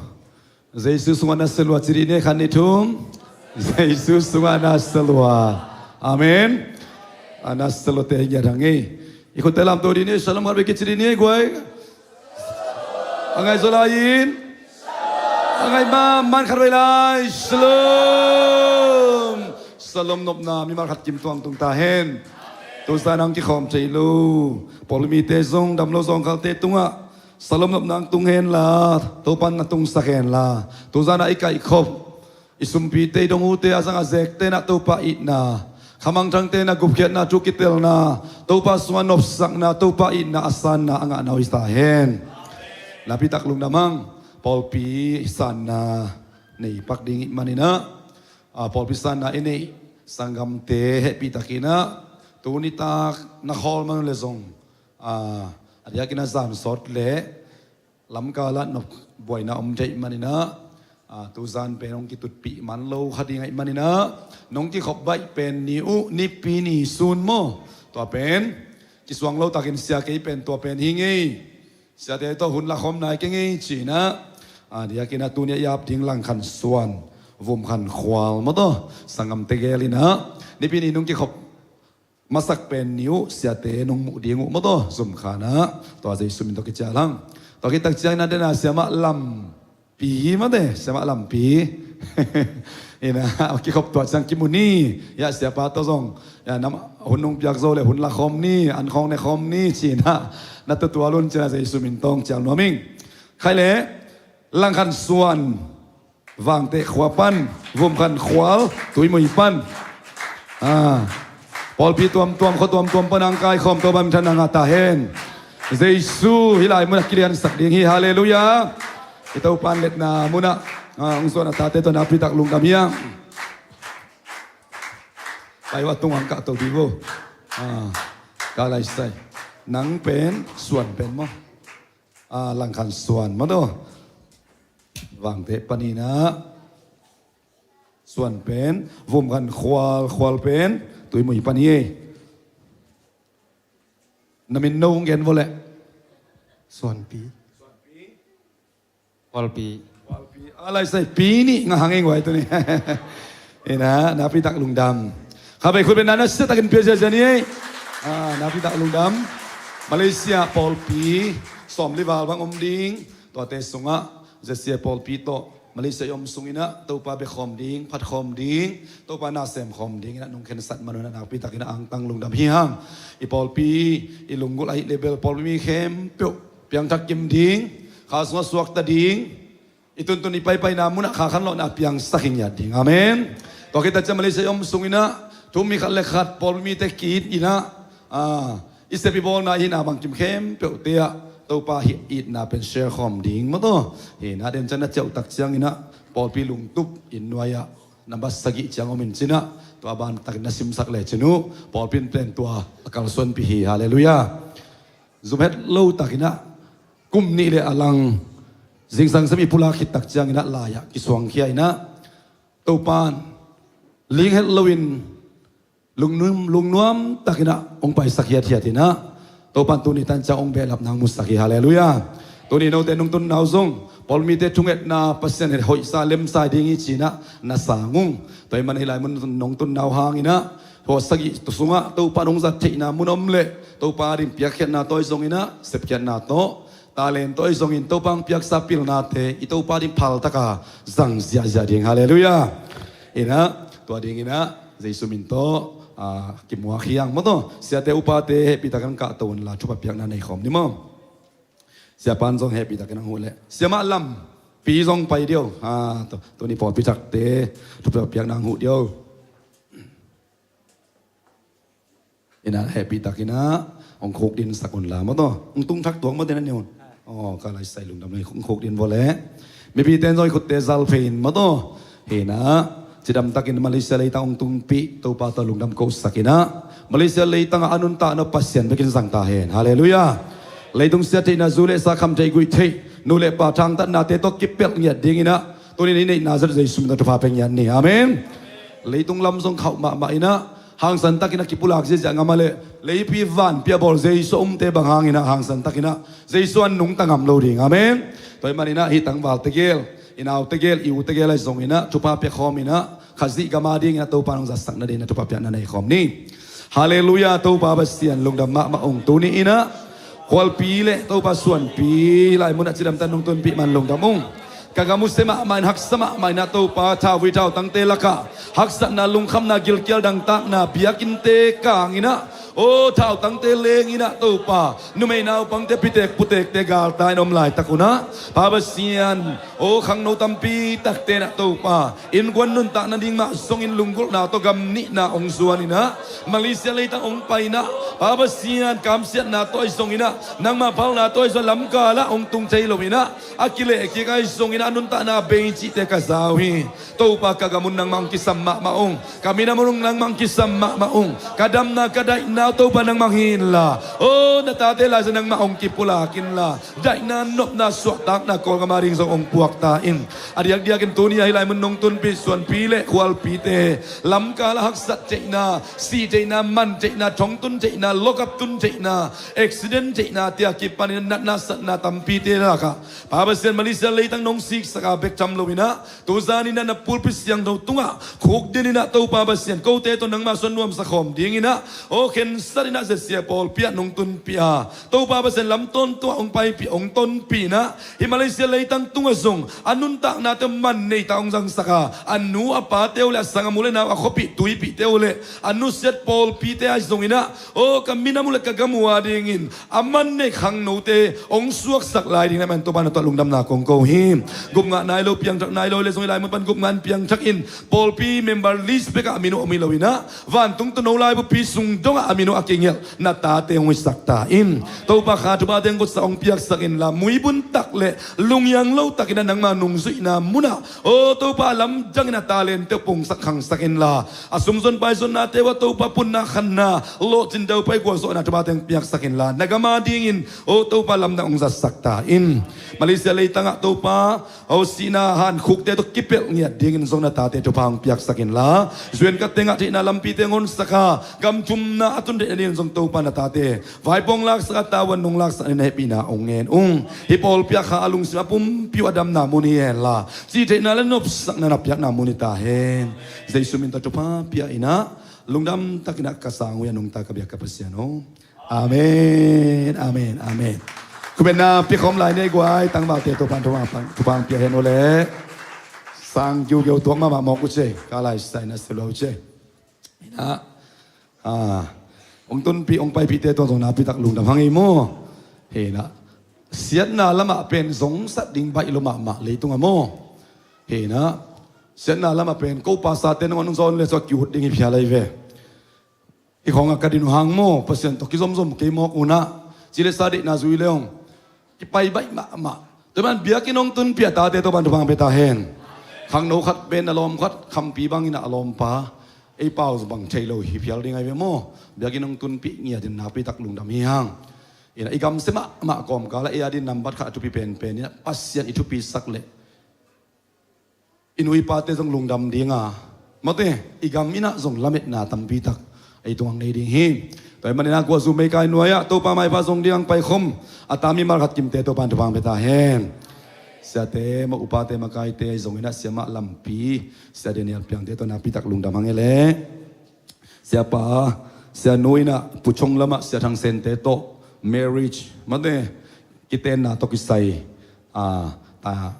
Jesu sungah na selua ci dih ni, khat nih thum. Jesu sungah na selua. Amen. A na seluate ngiat hang ei. I khutte lamto dih ni, shalom khat vei kici dih ni guai. A ngai zaw lai-in. A ngai mahmah khat vei lai. Shalom. Shalom nopna mimal khat kim tuang tung ta hen. Tuzan ang kikhawm thei lo. Pawlmite zong dam lo zawngkhalte tungah shalom nopna ang tung hen la, Topan na tungsak hen la. Tuzan ah i kaihkhop, i sumpite, i dong ute, a zang a zekte na Topa itna, khamangthangte na gupkhiatna, thu kitelna, Topa sungah nopsakna, Topa itna a sanna a ngahna uh hi ta hen. Napitak lungdam hang. Pawlpi sanna nei pak ding ih maninah, a, pawlpi sanna i neih sanggamte hehpihtakinah tunitak na khawl man uh le zong, a, a diakinah zan sawt le lamkalah nop buaina om theih maninah, a, tuzan pen hong kitutpih man lo kha ding ahih maninah, nong kikhop baih pen ni uh, nipi ni sun maw? Tua pen kisuang lo takin sia kei pen tua pen hi ngei. Siate tawh hun lakhawm nai kei ngei cinah, a, diakinah tuni a i ap ding Langkhan Suan, Vumkhan Khual maw taw, sanggamte gelinah nipi ni nong kikhop masak pen ni uh, siate nong muh ding uh maw taw, zumkhanah. Tua Jesu min tawh kicial hang. Tua kitak cianginah dena siamah lampi mate, siamah lampi. Inah kikhop tua ciang kimu ni. Iah siapa tawh zong, iah nam hun nong piak zo le hun lakhawm ni, an khawng nekhawm ni cinah na tutual un cinah Jesu min tawh cial nuam ing. Khai le Langkhan Suan, Vangteh khua pan, Vumkhan Khual, Tuimui pan. A, pawlpi tuamtuam, khua tuamtuam pan ang kaikhawm, Topa min thanna ngah ta hen. Jesu hih lai munah kiliansak ding hi. Halleluiah. I Topan letna munah, a, hong zuan a tate tawh napitak lungdam hi hang. Pai uh a tung ang kahto dih uh. A, ka laisai. Nang pen Suan pen maw? A, Langkhan Suan maw taw. Vangteh paninah Suan pen, Vumkhan Khual, Khual pen Tuimui pan hi ei. Na min no hong gen vawleh. Suanpi. Khualpi. Khualpi. A laisai pi nih ngah hang ei guai tuni. Inah napitak lungdam. Kha vei khut pen na na siatakin pia ziazia ni ei. A, napitak lungdam. Malaysia pawlpi sawmli val bang om ding. Tuate sungah Zesia pawlpi tawh Malaysia i om sunginah Topa biakhawm ding, phatkhawm ding, Topa na semkhawm dinginah nong khensat man unah nakpitakinah angtang lungdam hi hang. I pawlpi, i lunggulh ahih le bel pawlpi mi khempeuh piangthak kim ding, kha sungah suakta ding, i tuntun i paipaina munah kha khanlawhna piangsak hi ngiat ding. Amen. Tua khit a ciah Malaysia i om sunginah thu mi khat le khat pawlpi mite ki-it inah, a, i sep i bawlna i hihna bangkim khempeuhte ah Topa hih itna pen share khawm ding maw taw. Hih na den ciang na ciauhtak cianginah pawlpi lungtup inn nuai-ah number sagih ciang om in cinah, tua bantakin na simsak le cin uh, pawlpi in pen tua a kalsuanpih hi. Halleluiah. Zum het lo takinah kum nih le a lang zingsang sem i pulak khittak cianginah lai-ah kisuangkhia inah, Topan ling het loin lungnuam, lungnuam takinah hong paisak hiathiat inah, Topan tuni tan ciang hong behlap nang musak hi. Halleluiah. Tuni note nungtunna uh zong pawlmite thungetna Pasian het hoihsa lemsa ding hi cinah na sang ung. Tua ih man hih lai mun nungtunna uh hanginah, hua sagih sungah Topa nong zat theihna mun om leh Topa ding piakkhiatna tawh ih zonginah, sepkhiatna tawh, talent tawh ih zongin Topa hong piaksa pilnate i Topa ding phaltaka zang ziahziah ding. Halleluiah. Inah tua dinginah Jesu min tawh, a, kimuak hi hang maw taw. Siate upate hehpihtakin ang kahto unla thupha piakna nei khawm ni maw? Siapan zong hehpihtakin ang huh leh siamah lampi zong pai dih uh. A, tu, tuni pawlpi thakte thupha piakna ang huh dih uh. Inah hehpihtakinah hong khukdinsak unla maw taw. Hong tungthak tuak maw tena ni un. Aw, ka laisai lungdam lei hong khukdin vawleh. Mipite in zong i khutte zalphei in maw taw. Hinah cidamtakin Malaysia leitang hong tungpih Topa tawh lungdam kohsakinah, Malaysia leitangah a nuntakna Pasian bekin zang ta hen. Halleluiah. Leitung siatheihna, zu le sa khamtheih guihtheih, nu le pa thangtatnate tawh kipelh ngiat dinginah tuni in i neihna zet Jesu min tawh thupha pia ngiat ni. Amen. Leitung lam zong khauh mahmah inah Hangsan takin a kipulak ziahziah ngam a leh, leipi vanpi a bawl Jesu a umte bang hangin ah hangsan takin ah Jesu an nungta ngam lo ding. Amen. Tua ahih manin ah hih tangval tegel, i nau tegel, i u tegel ahi zongin ah thupha pia khawm in ah Khazih gam a dingin ah Topa nong zatsak nadingin ah thupha piakna nei khawm ni. Halleluiah. Topa Pasian lungdam mahmah ung. Tuni in ah khualpi le Topa suanpi lai munah cidamtan nong tunpih man lungdam ung. Ka gam uh sia mahmah in, haksa mahmah in ah Topa, thauvui thautangte lakah haksatna, lungkhamna, gilkial dangtakna, biakinnte kang in ah, aw, thautangte leng in ah Topa, numei naupangte pitek putekte galta in om laitak un ah, Pa Pasian, aw, khangno tampi takte in ah Topa, innkuan nuntakna ding mah zongin lunggulhna tawh gam nihna hong zuan in ah, Malaysia leitang hong pai in ah, Pa Pasian, kamsiatna tawh ahi zongin ah, nangmah phalna tawh ahi zong lamkal ah hong tung thei lo in ah, a kilehkik ahi zongin ah a nuntakna bei cihte ka za uh hi. Topa, ka gam un nangmah hong kisam mahmah ung. Ka minam un nangmah hong kisam mahmah ung. Ka damna, ka daihna uh Topa nangmah hi inla, aw, na tate lai zong nangmah hong kipulak inla, daihna, nopna, suahtakna Kawlgam a ding zong hong puak ta in. A diakdiakin tuni a hih lai mun nong tunpih suanpi le khualpite lamkal a haksat theihna, si theihna, man theihna, thong tun theihna, lokap tun theihna, accident theihna, tia kipanin natna satna tampite lakah, Pa Pasian, Malaysia leitang nong siksak a bek tham lo in ah, tuzan in ah na pulpit siangtho tungah khukdin in ah Topa Pasian, kote tawh nangmah suan nuamsa khawm dingin ah, aw, khensat in ah zesia pawlpi ah nong tunpih a, Topa Pasian, lamtawn tungah hong paipih, hong tonpih in ah, hih Malaysia leitang tungah zong a nuntakna tawh man neita hong zangsak a, a nu a pate uh le a sanggam u le nau, a khuapih tuipihte uh le a nusiat pawlpite ahi zongin ah, aw, ka minam uh le ka gam uh a dingin a man nei khangnote hong suaksak lai ding na man Topa na tawh lungdamna kong ko hi. Gupngah nai lo, piangthak nai lo le zong hih lai mun pan gupngah in piangthak in, pawlpi member list bekah a min uh om hi lo in ah, vantung tuuno laibupi sung dongah a min uh a kingelh na tate hong hisak ta in. Topa, kha thupha teng kotsak hong piaksak inla, muibun tak le lunghiang lo takin ah nangma nungzuihna munah, aw Topa, lamdangin a talente uh pungsak khangsak inla, a sumzon paizonnate uh ah Topa, punna khanna, lawhcin daupai gualzawhna thupha teng piaksak inla, na gam a dingin, aw Topa, lamdang hong zatsak ta in. Malaysia leitangah Topa, aw, sihna hankhukte tawh kipelh ngiat dingin zong na tate thupha hong piaksak inla, zuenka tengah theihna lampite hong honsak a, gam thumna a tun theih nadingin zong Topa na tate vaipuang laksak a, tavuan nung laksak nadingin na hehpihna hong ngen ung. Hih pawlpi ah kha a lungsim a pumpi uh a damna mun hi henla, cih theihna le nopsakna na piakna mun hi ta hen. Jesu min tawh thupha pia in ah, lungdam takin ah ka sang uh hi a, nungta ka biak ka Pasian aw. Amen, amen, amen. Khutbetna pia khawm lai ni ei guai, tangvalte Topa'n thupha, thupha pia hen uh leh. Sang giugeu tuak mahmah mawk uh ci ei, ka laisai na si lo ci ei. In ah, ah, hong tunpih, hong paipihte tungah zong nakpi tak lungdam hang ei maw. Hi in ah, siatna lamah pen zongsat ding baih lua mahmah leitungah maw. Hi in ah, siatna lamah pen ko pasate nangawn hong zawn le sawt ki-ut ding hi phial ahi ve. Hih khawngah ka din uh hang maw, Pasian tawh kizomzom kei mawk un ah, ci le sa deihna zui le hong kipai baih mahmah. Tua ahih manin biakinn hong tunpih a tate Topa'n thupha hong pia ta hen. Khangno khat pen a lawm khat, khampi bangin ah a lawmpa, ei pau bang thei lo hi phial ding ahi ve maw. Biakinn hong tunpih ngiat in nakpi tak lungdam hi hang. In ah, i gamsia mahmah kawmkal ah ei a din nambat khat a thupi penpen in ah, Pasian i thupisak leh i nu i pate zong lungdam ding a, mawte, i gam in ah zong lametna tampi tak ei tungah nei ding hi. Tua ahih manin ah, guah zu meikai nuai-ah Topa maipha zong ding hong paikhum a, tami malkhat kimte Topa'n thupha hong pia ta hen. Siate, ma upate, makaite ahi zongin ah, siamah lampi, Sia Daniel Piangte tawh nakpi tak lungdam hang ei leh. Siapa, sianu in ah Pu Chong lamah Sia Thang Sente tawh marriage, mawte, kitenna tawh kisai, ah, ta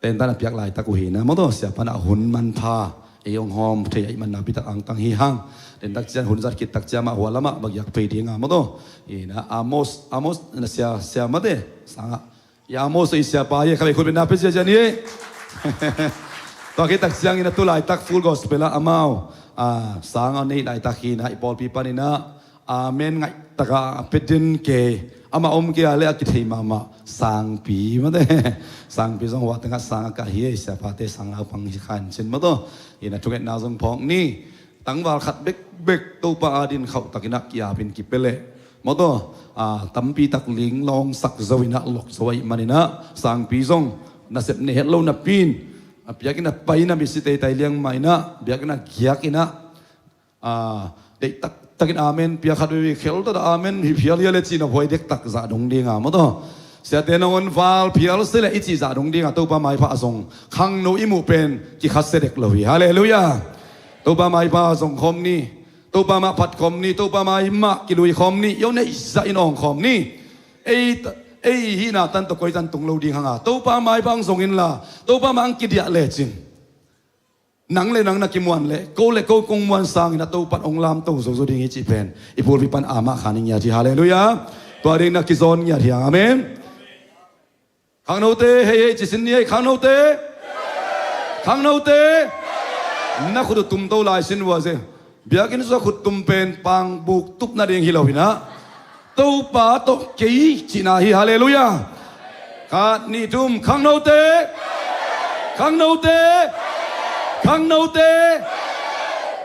tentan a piak laitak uh hi in ah, mawtaw, siapa'n ah hun manpha ei hong hawm thei ahih manin nakpi tak angtang hi hang. Tentak ciang hun zat khit tak ciang mah hua lamah va giak phei ding a, mawtaw. Hi in ah, Amos, Amos na sia, sia mawte, sangah, i Amos i siapa hi, kha vei khut beng na pia ziahziah ni ei. Tua khit tak ciangin ah tu laitak Full Gospel ah amau, ah, sang a neih laitak hi in ah, i pawlpi panin ah, amen ngaih taka a pia den kei, amah om kei a leh a kithei mahmah Sangpi, mawte. Sangpi zong hua tengah sang a kah hi ei, siapate sang naupang hi kha in cin, mawtaw. Hi in ah, thungetna zong phawk ni. Tangval khat bekbek Topa a din khauh takin ah ki-apin kipia leh, mawtaw, ah, tampi tak linglawngsak zo in ah, lok zo ahih manin ah, Sangpi zong nasep nei het lo napi in, a biakinn ah pai in ah, misi teitai liang mah in ah, biakinn ah giak in ah, A, deih taktakin amen pia khat veve khel tawh dah amen hi phial hia le cih nop huai dektak zah dong dinga maw taw. Siate nangawn val phial si le i cih zah dong dinga Topa maipha a zong khangno i muh pen kikhasia dek lo hi. Halleluiah. Topa maipha a zong khawm ni. Topa mah phat khawm ni. Topa mai mah kilui khawm ni. Yo neih zah in awng khawm ni. Ei, ei hihna tan tawh koi tan tung lo ding hanga Topa maipha ang zong inla Topa mah ang kidiah lecin nang le nang na kimuan le ko le ko kong muan sangin a Topan ong lamto zozo ding hi cih pen i pulpi pan amah khan i ngiat hi. Halleluiah. Tua ding na kizawn ngiat hiang. Amen. Khangnote hei hei ci sin ni hei. Khangnote, khangnote, na khut uh tumto lai sin vua ze. Biakinn sua khut tum pen pangbuk tup nading hi lo hinah Topa tawh kei cihna hi. Halleluiah. Khat nih thum. Khangnote, khangnote, khangnote,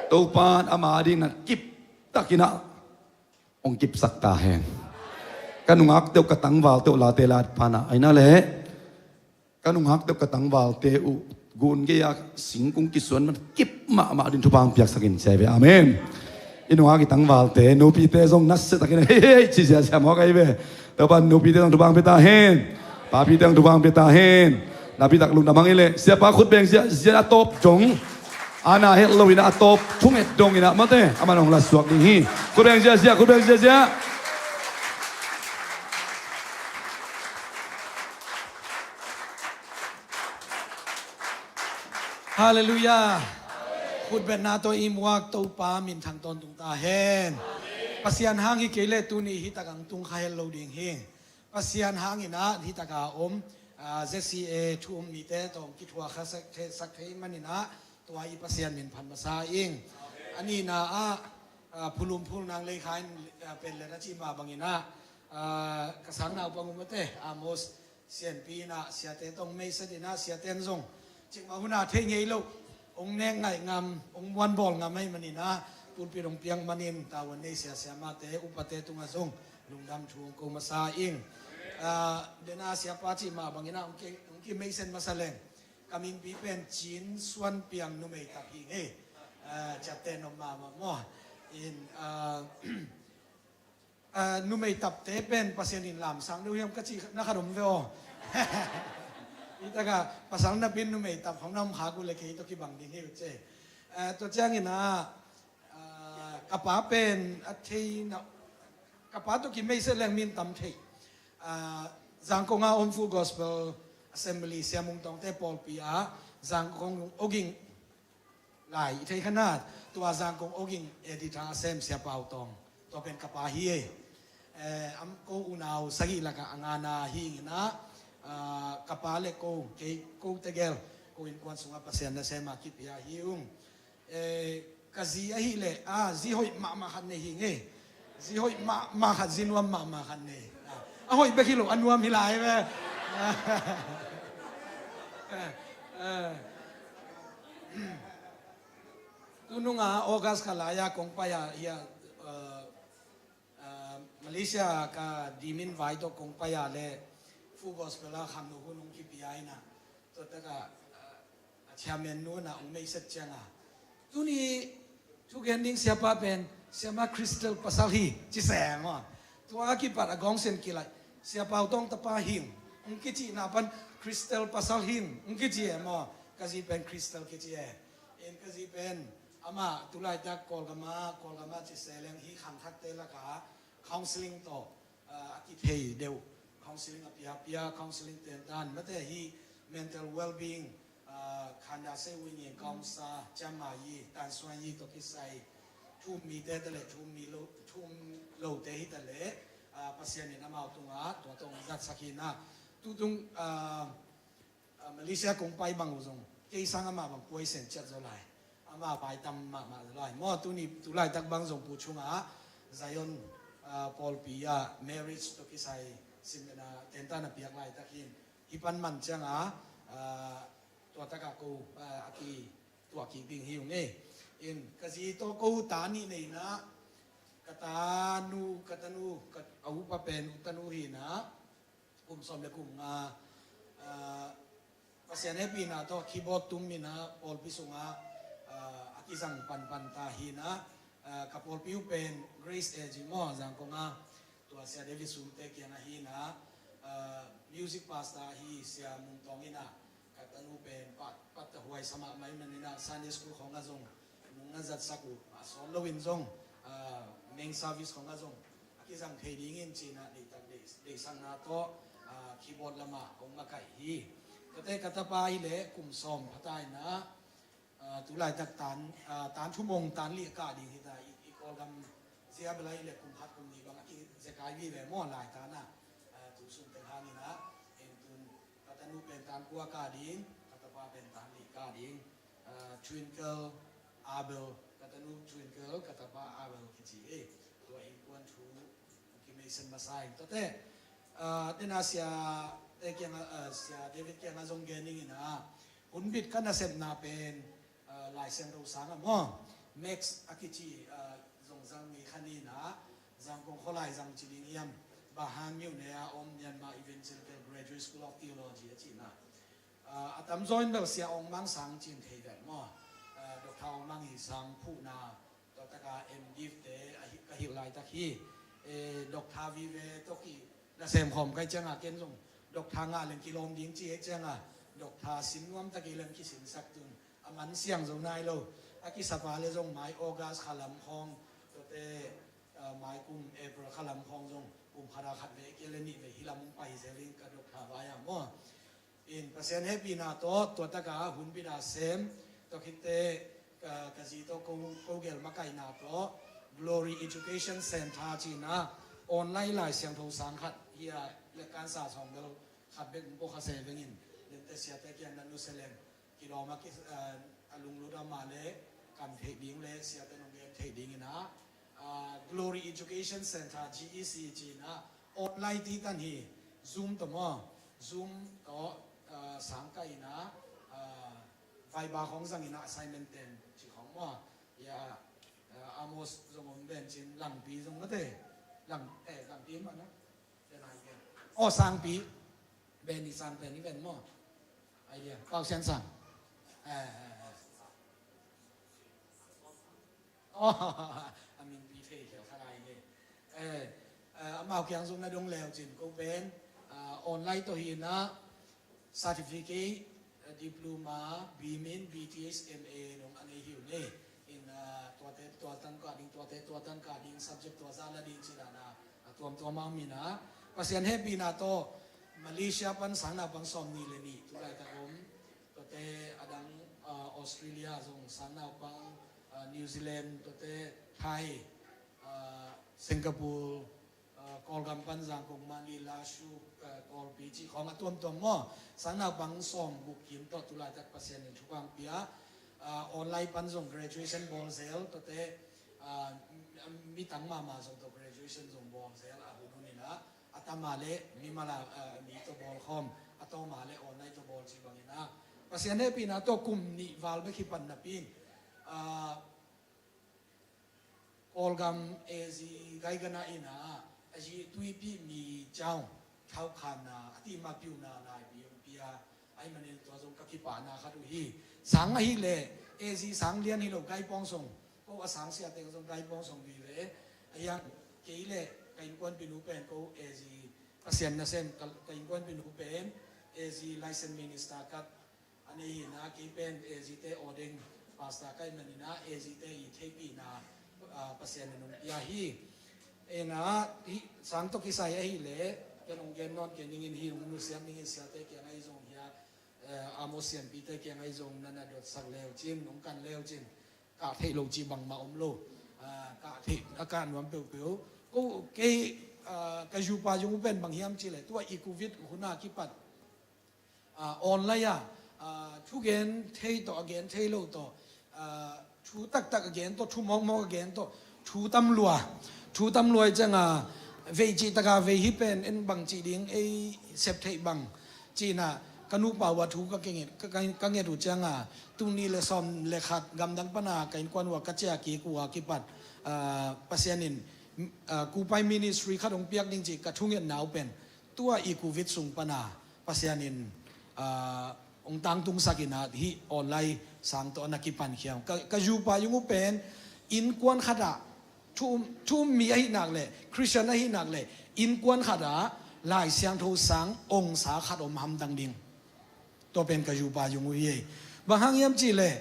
Topan ama ding na kip takinah ong kipsak ta hen. Ka nungak teuh ka tangval teuh late lat pana aina le ka nungak teuh ka tangvalte uh gun gei-a singkung kisuan man kip mahmah din thupha ang piaksakin cia ve. Amen. I nungak i tangvalte nupite zong nasia takin hei hei ci ziazia mawk ahi ve. Topan nupite zong thupha ang pia ta hen. Papite zong thupha ang pia ta hen. Napitak lungdam ang i leh siapa khut beng ziazia a tawp dong ana het lo inah a tawp thunget dong inah mate a man hong la suak ding hi. Khut beng ziazia, khut beng ziazia. Halleluiah. Khutbetna tawh i muak Topa minthang tawntung ta hen. Pasian hang hi kei le tuni hi tak ang tung kha hel lo ding hi. Pasian hang inah hi taka om, ah, Z C A thu um mite tawh kithuah kha sak thei, sak thei man inah tua i Pasian min phat masa ing. A nihna ah, ah, phulum phul nang lei kha in, ah, pen le na cih mah bang inah, ah, ka sang naupang um mate Amos sianpi inah siate tawh meiset inah siaten zong cikmah huna thei ngei lo ong nek ngaih ngam ong muan bawl ngam ahi man inah pulpit ong piang manin tavuan nei siasia mahte upate tungah zong lungdam thu ong ko masa ing. Ah, dena siapa cih mah bang inah ong ki, ong ki meiset masa leng ka minpi pen Cin Suan Piang numei tap hi ngei. Ah, ciapte nom mahmah maw. In, ah, ah, numei tapte pen Pasian in lamsang deuh hiam ka cih na khat om ve aw. Hi taka pasal napi in numei tap khong na om khak uh le kei tawh kibang ding hi uh ce. Ah, tua ciangin ah, ah, ka pa pen a theina, ka pa tawh kimeiset leng min tam thei. Ah, Zangkong a om Full Gospel Assembly Sia Mung Tawngte pawlpi ah Zangkong Oging lai i thei khanat tua Zangkong Oging editor a sem Sia Pau Tawng tua pen ka pa hi e. Eh, am ko unau sagih lakah a ngana hi inginah, ah, ka pa le ko kei ko tegel ko innkuan sungah Pasian nasem a kipia hi ung. Eh, ka zi ahih leh, ah, zi hoih mahmah khat nei hi ngei. Zi hoih mahmah khat, zi nuam mahmah khat nei. Ah, a hoih bek hi lo, a nuam hi lai ve. Eh, eh. Tununga August kha lai-a kong pai-a hia, eh, ah, Malaysia ka dimin vai tawh kong pai-a le Full Gospel a khangno hun hong kipia inah tua takah, ah, a chairman nu inah hong meiset cianga tuni thugen ding siapa pen siama Crystal pasal hi ci seng aw. Tua a kipat a gawngsen kilaih Sia Pau Tawng tapa hing hong kicihna pan Crystal pasal hing hong kici e maw. Ka zi pen Crystal kici e. In ka zi pen amah tulaitak Kawlgama, Kawlgama ci se leng hi khangthakte laka counseling tawh, ah, a kithei deuh counseling a piapia, counseling tentan mate hi mental well-being, ah, khanda sei wingin kaungsa ciamma yi tansuan yi tawh kisai thum mite ta le thum mi lo, thum lote hi ta le, ah, Pasian in amau tungah tua tawh zatsak hi na tutung, ah, Ah, Malaysia kong pai bang uh zong kei sang amah bang puai sen ciat zaw lai. Amah pai tam mahmah zaw lai maw. Tuni tulaitak bang zong Pu Chunga Zion, ah, pawlpi ah marriage tawh kisai sim, ah, tentan a piak laitak hin hi pan man cianga, ah, tua takah ko, ah, a ki tuah kik ding hi ung e. In ka zi tawh ko ta nih nei na ka tanu, ka tanu, ka, a upa pen u tanu hi na kum sawm le kum nga, ah, Pasian hehpihna tawh keyboard tum inah pawlpi sungah, ah, a kizang panpan ta hi na, Ah, ka pawlpi uh pen Grace A G maw, Zangkong a, tua Sia David Sumte kiang ahi na, ah, music pastor ahi Sia Mung Tong in ah, ka tanu pen pat, pat a huai sa mahmah ahih manin ah Sunday school khawng ah zong nung na zatsak uh a sawt loin zong, ah, main service khawng ah zong a kizang thei dingin ci-in ah deihtak deih, deihsakna tawh, ah, keyboard lamah hong makaih hi. Tuate ka tapa hi leh kum sawm pha ta in ah, ah, tu laitak tan, ah, tan thum hong tan li a kah ding hi ta, i, i Kawlgam zia bel hi leh kum khat kum nih bang a kizekai vive maw lai tan ah, ah, tu sung teng hangin ah, en tun ka tanu pen tan kua kah ding, ka tapa pen tan li kah ding. Ah, Twinkle Abel, ka tanu Twinkle, ka tapa Abel kici e. Tua innkuan thu kimeisen masa in tuate. Ah, tena Sia te kiang ah, ah, Sia David kiang ah zong gen ning in ah, hun bit ka nasepna pen, ah, Lai Siangtho sang ah maw, Max a kici, ah, zong zang mi khat in ah, Zangkong khualai zang ci ding hiam, Bahan myone a om Myanmar Evangelical Graduate School of Theology a ci na. Ah, a tamzaw in bel Sia Aung Mang sang ci-in thei vet maw. Ah, Doctor Aung Mang i sang phuhna, tua taka M.Div te a hi, ka hilh laitak hi. Eh, Doctor vive tawh ki nasem khawm ka hih ciangin ken zong Doctor ngah leng kilawm ding ci hi ciangin Doctor sin nuam tak hi leng kisinsak tun a man siang zo nai lo. A kisapa le zong mai August kha lam khawng, tuate, ah, mai kum April kha lam khawng zong kum khat a khat vei kia le nih vei hi lam hong pai zel in ka Doctor vai ah maw. In Pasian hehpihna tawh tua taka hun bit a sem, tua khit teh ka, ka zi tawh ko, ko gel makaihna tawh Glory Education Centre ci-in ah online Lai Siangtho sang khat hi a, le kansa sawng bel khat bek hong pua kha se veng in, lente siate kiang na nusia leng kilawm a ki, ah, a lunglut a mah le kam theih ding le siate nong gen theih ding in ah, ah, Glory Education Centre, G E C ci-in ah online ti tan hi, Zoom tawh maw, Zoom tawh, ah, sang kah in ah, ah, Viber khawng zang in ah assignment ten ci khawng maw. Ya, ah, Amos zong om ven cin, Langpi zong mate, Lang, eh, Langpi mah na. Aw, Sangpi. Ven i Sang pen i ven maw. Ai dia, Pau Sian Sang. Eh, eh, eh. Aw, a min pi thei khel kha lai nge. Eh, eh, amau kiang zong na dong leu cin ko pen, ah, online tawh hi na, certificate, eh, diploma, B Min, B Th, M A dong a nei hi uh ne. In, ah, tuate tua tan kah ding, tuate tua tan kah ding, subject tua za la ding ci dan a, a tuamtuam a om in ah, Pasian hehpihna tawh Malaysia pan sang naupang sawm nih le nih tu laitak om. Tuate a dang, ah, Australia zong sang naupang, ah, New Zealand, tuate Thai, ah, Singapore, ah, Kawlgam pan Zangkong, Manila, Shu, ah, Kawlpi cih khawng a tuamtuam maw. Sang naupang sawm guk kim tawh tu laitak Pasian in thupha hong pia. Ah, online pan zong graduation bawl zel, tuate, ah, mi tang mahmah zong tawh graduation zong bawl zel a hun hun in ah, a tam a le mimal a, ah, mi tawh bawl khawm, a tawm a le online tawh bawl cih bang in ah, Pasian hehpihna tawh kum nih val bek hi pan napi in, ah, Kawlgam A Z Gaigana in ah, A Z Tuipi Mi Jaung Thau Khan na a ti ma piu na lai pi hong pia. Ahih manin tua zong ka kipahna khat uh hi. Sang ahih leh A Z sang lian hi lo, Gai Pawng Song, ko a sang siate zong Gai Pawng Song vive. A hiang kei le ka innkuanpih nu pen ko A Z, Pasian nasem ka, ka innkuanpih nu pen A Z License Minister khat a nei hi na, kei pen A Z te ordained pastor ka hih manin ah A Z te i theihpihna, ah, Pasian in hong pia hi. Ena, hih sang tawh kisai ahih leh ken hong gen nawn kei ning in, hih hong nusiat ning in, siate kiang ahi zong hi a, eh, Amos siampite kiang ahi zong na na dotsak leu cin, hong kan leu cin, kah theih lo cih bangmah om lo. Ah, kah theih, a kah nuam peuhpeuh. Ko, kei, ah, ka zupa zong uh pen bang hiam cih leh tua i Covid hun a kipat, ah, online ah, ah, thugen thei tawh, a gen thei lo tawh, ah, thu taktak a gen tawh, thu mawkmawk a gen tawh, thu tam lua, thu tam lua i ciangin, vei cih taka vei hi pen en bang cih ding ei sep theih bang ci-in ah, ka nupa uh a thu ka kinget, ka, ka, ka nget uh ciangin, tul nih le sawm le khat gamdang pan a ka innkuan uh a ka ciah kik uh a kipat, ah, Pasian in, ah, Kupai Ministry khat hong piak ding cih ka thungetna uh pen tua i Covid sung pan a Pasian in, ah, hong tangtungsak in ah hih online sang tawh a na kipankhia uh. Ka, ka zupa zong uh pen Innkuan khatah thu um, thu um mi ahi nak le Khristian ahi nak le innkuan khatah Lai Siangtho sang ongsa khat om hamtang ding. Tua pen ka yupa yung uh hi. Bang hang hiam cih le,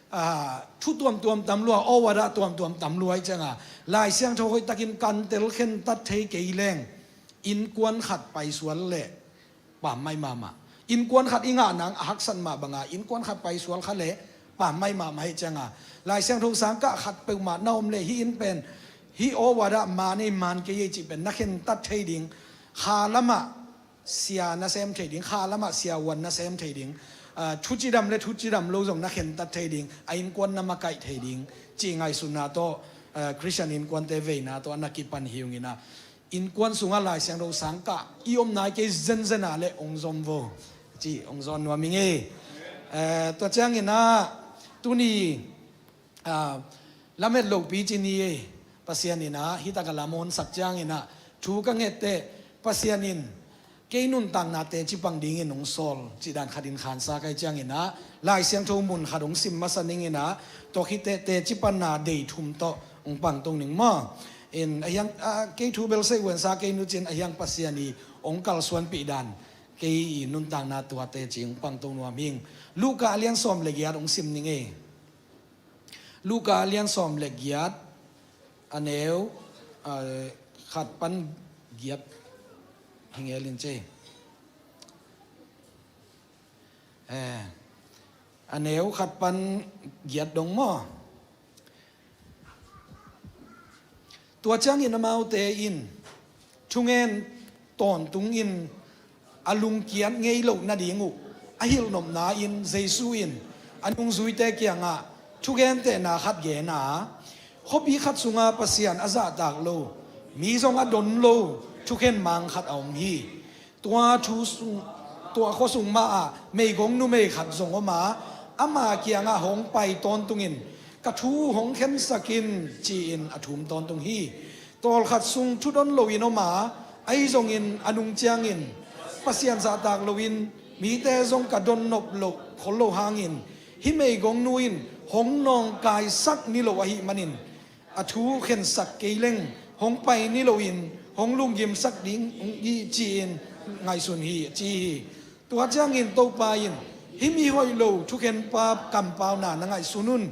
ah, thu tuamtuam tam lua, aw wadah tuamtuam tam lua hi cianga Lai Siangtho hoihtakin kan tel khentat thei kei leng innkuan khat paisual le pammaih mahmah. Innkuan khat i ngah nang a haksat mah banga innkuan khat paisual kha le pammaih mahmah hi cianga Lai Siangtho sang kah khat peuhmah na om le hih inn pen hih aw wadah man ei man kei ei cih pen na khentat thei ding. Kha lamah sia na sem thei ding, kha lamah sia wan na sem thei ding. Ah, thu cidam le thu cidam lo zong na khentat thei ding, a innkuan na makaih thei ding cih ngaihsutna tawh, ah, Khristian innkuante veina tawh a na kipan hi ung inah innkuan sungah Lai Siangtho sang kah i om nai kei zenzen a le ong zom vo. Ci ong zawn nuam ing ei. Eh, tua cianginah tuni, ah, lamet lopi ci ni ei. Pasian inah hitak a lam honsak cianginah thu ka ngette Pasian in kei nuntakna teci pang dingin ong sawl cih dan khatin khansa kai cianginah Lai Siangtho mun khat ong sim masa ninginah tua khite teci panna dei thum tawh ong pangtung ning maw. In a hiang, a, kei thu bel sei uansa kei nucin a hiang Pasian i ong kalsuanpih dan kei i nuntakna tuate cing pangto nuam hing. Luka a lian sawm le giat ong sim ning ei. Luka a lian sawm le giat a neu, a, khat pan giat hing elin cei. Eh, a neu khat pan giat dong maw. Tua ciangin amaute in thungen tawntung in a lungkiat ngei loh nading uh a hilhnopna in Jesu in a nungzuite kiangah thugentehna khat gen a, khuapi khat sungah Pasian a zahtak lo, mi zong a don lo thukhen mang khat a om hi. Tua thu sung, tua khua sung mah ah meigong numei khat zong om a, ama kiangah hong pai tawntungin ka thu hong khensak in ci-in a thum tawntung hi. Tawlkhat sung thudon loin om a, ahi zongin a nung ciangin Pasian zahtak loin mite zong ka donnop loh khol lo hangin hih meigongnu in hong nawngkaisak ni lo ahih manin a thu khensak kei leng hong pai ni loin hong lunggimsak ding hi ci-in ngaihsun hi a ci hi. Tua ciangin Topa in hih mi hoih lo thukhenpa kampauna na ngaihsun un.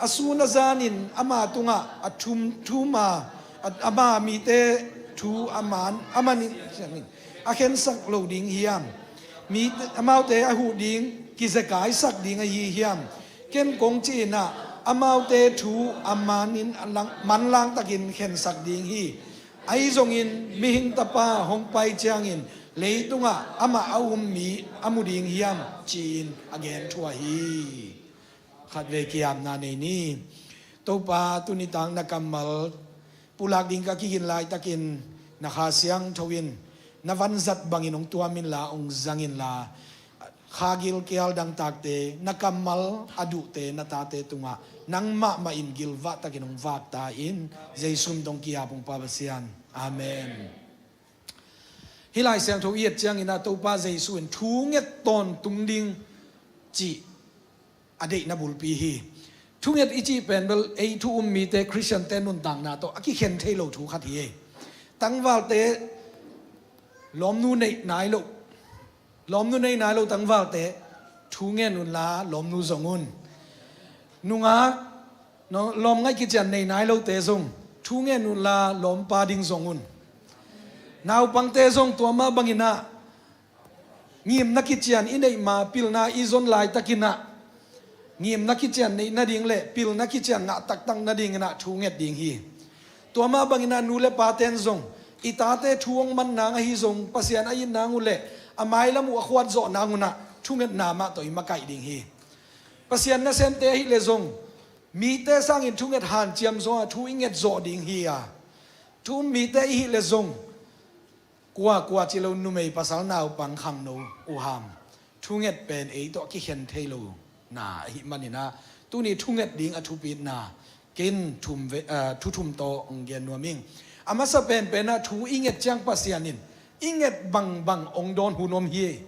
A sun a zanin ama tungah a thum thum a, a, ama mite thu a man a manin a khensak lo ding hiam? Mi amaute a huh ding kizekaisak ding ahi hiam? Ken kong ci-inah amaute thu a manin a lang, manlangtakin khensak ding hi. Ahi zongin mihing tapa hong pai ciangin leitungah amah a um mi a mu ding hiam ci-in a gen thuah hi. Khatvei kiamna nei ni. Topa tunitak na kammal pulak ding ka kigin laitakin na Kha Siangtho in na vanzat bangin hong tuam inla hong zang inla kha gilkial dangtakte na kammal a duhte na tate tungah nang mahmah in gilvahtakin hong vakta in Jesu min tawh ki-ap ung Pa Pasian. Amen. Hih Lai Siangtho i et ciangin ah Topa Jesu in thunget tawntung ding cih a deihna bulpi hi. Thunget i cih pen bel ei thu um mite Khristiante nuntakna tawh a kikhen thei lo thu khat hi. Tangvalte lawmnu neih nai lo, lawmnu neih nai lo tangvalte thungen unla lawmnu zong un. Nungak lawmngaih kician neih nai lote zong thungen unla lawmpa ding zong un. Naupangte zong tua mah bangin ah ngimna kician i neih ma pilna i zon laitakin ah ngimna kician neih nading le pilna kician ngah taktak nadingin ah thunget ding hi. Tua mah bangin ah nu le paten zong i tate thu hong man nang ahi zong Pasian a it nang uh le a mailam uh a khuat zawh nang un ah thungetna mah tawh i makaih ding hi. Pasian nasemte ahih leh zong mite sangin thunget hanciam zaw a thu i nget zawh ding hi. A thu um mite ihih leh zong kua kua ci lo numei pasal naupang khangno uham thunget pen ei tawh a kikhen thei lo na ahih manin ah tuni thunget ding a thupitna ken thum ve, ah, thu thum tawh hong gen nuam ing. A masa penpen ah thu i nget ciang Pasian in i nget bangbang hong dawn hun om hi.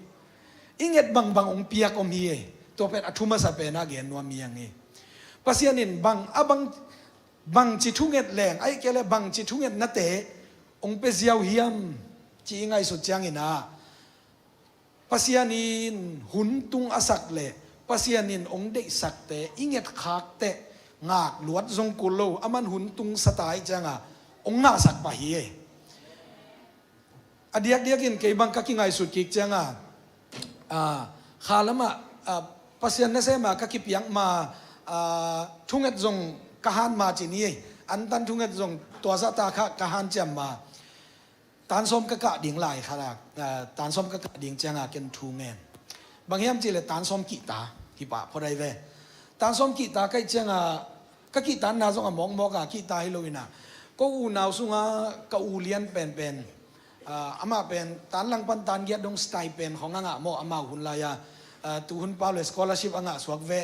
I nget bangbang hong piak om hi. Tua pen a thu masa pen ah gen nuam hi ang hi. Pasian in bang a bang Bangci thunget leng, ahih kei leh bangci thungetnate hong pia ziau hiam, ci i ngaihsut ciangin ah, Pasian in hun tung a sak leh Pasian in hong deihsakte i ngetkhakte ngak luat zong kul lo, aman hun tung sa ta ahih cianga hong ngahsak pah hi. A diakdiakin kei bang ka kingaihsut kik cianga, ah, kha lamah, ah, Pasian nasema ka kipiak ma, ah, thunget zong ka han ma ci ni ei. Antan thunget zong tua zahta kha ka hanciam ma. Tansawm ka kah ding lai kha la, ah, tansawm ka kah ding cianga ken thu ngen. Bang hiam cihleh tansawm kihta hi pah phot ai ve. Tansawm kihta ka hih cianga ka kihtanna zong a mawkmawk a kihta hi lo inah, ko unau sunga ka u lian penpen, ah, amah pen tan langpan tan giat dong stipend khong a ngah maw, amau hun lai-a, ah, tuhun pau le scholarship a ngah suak ve.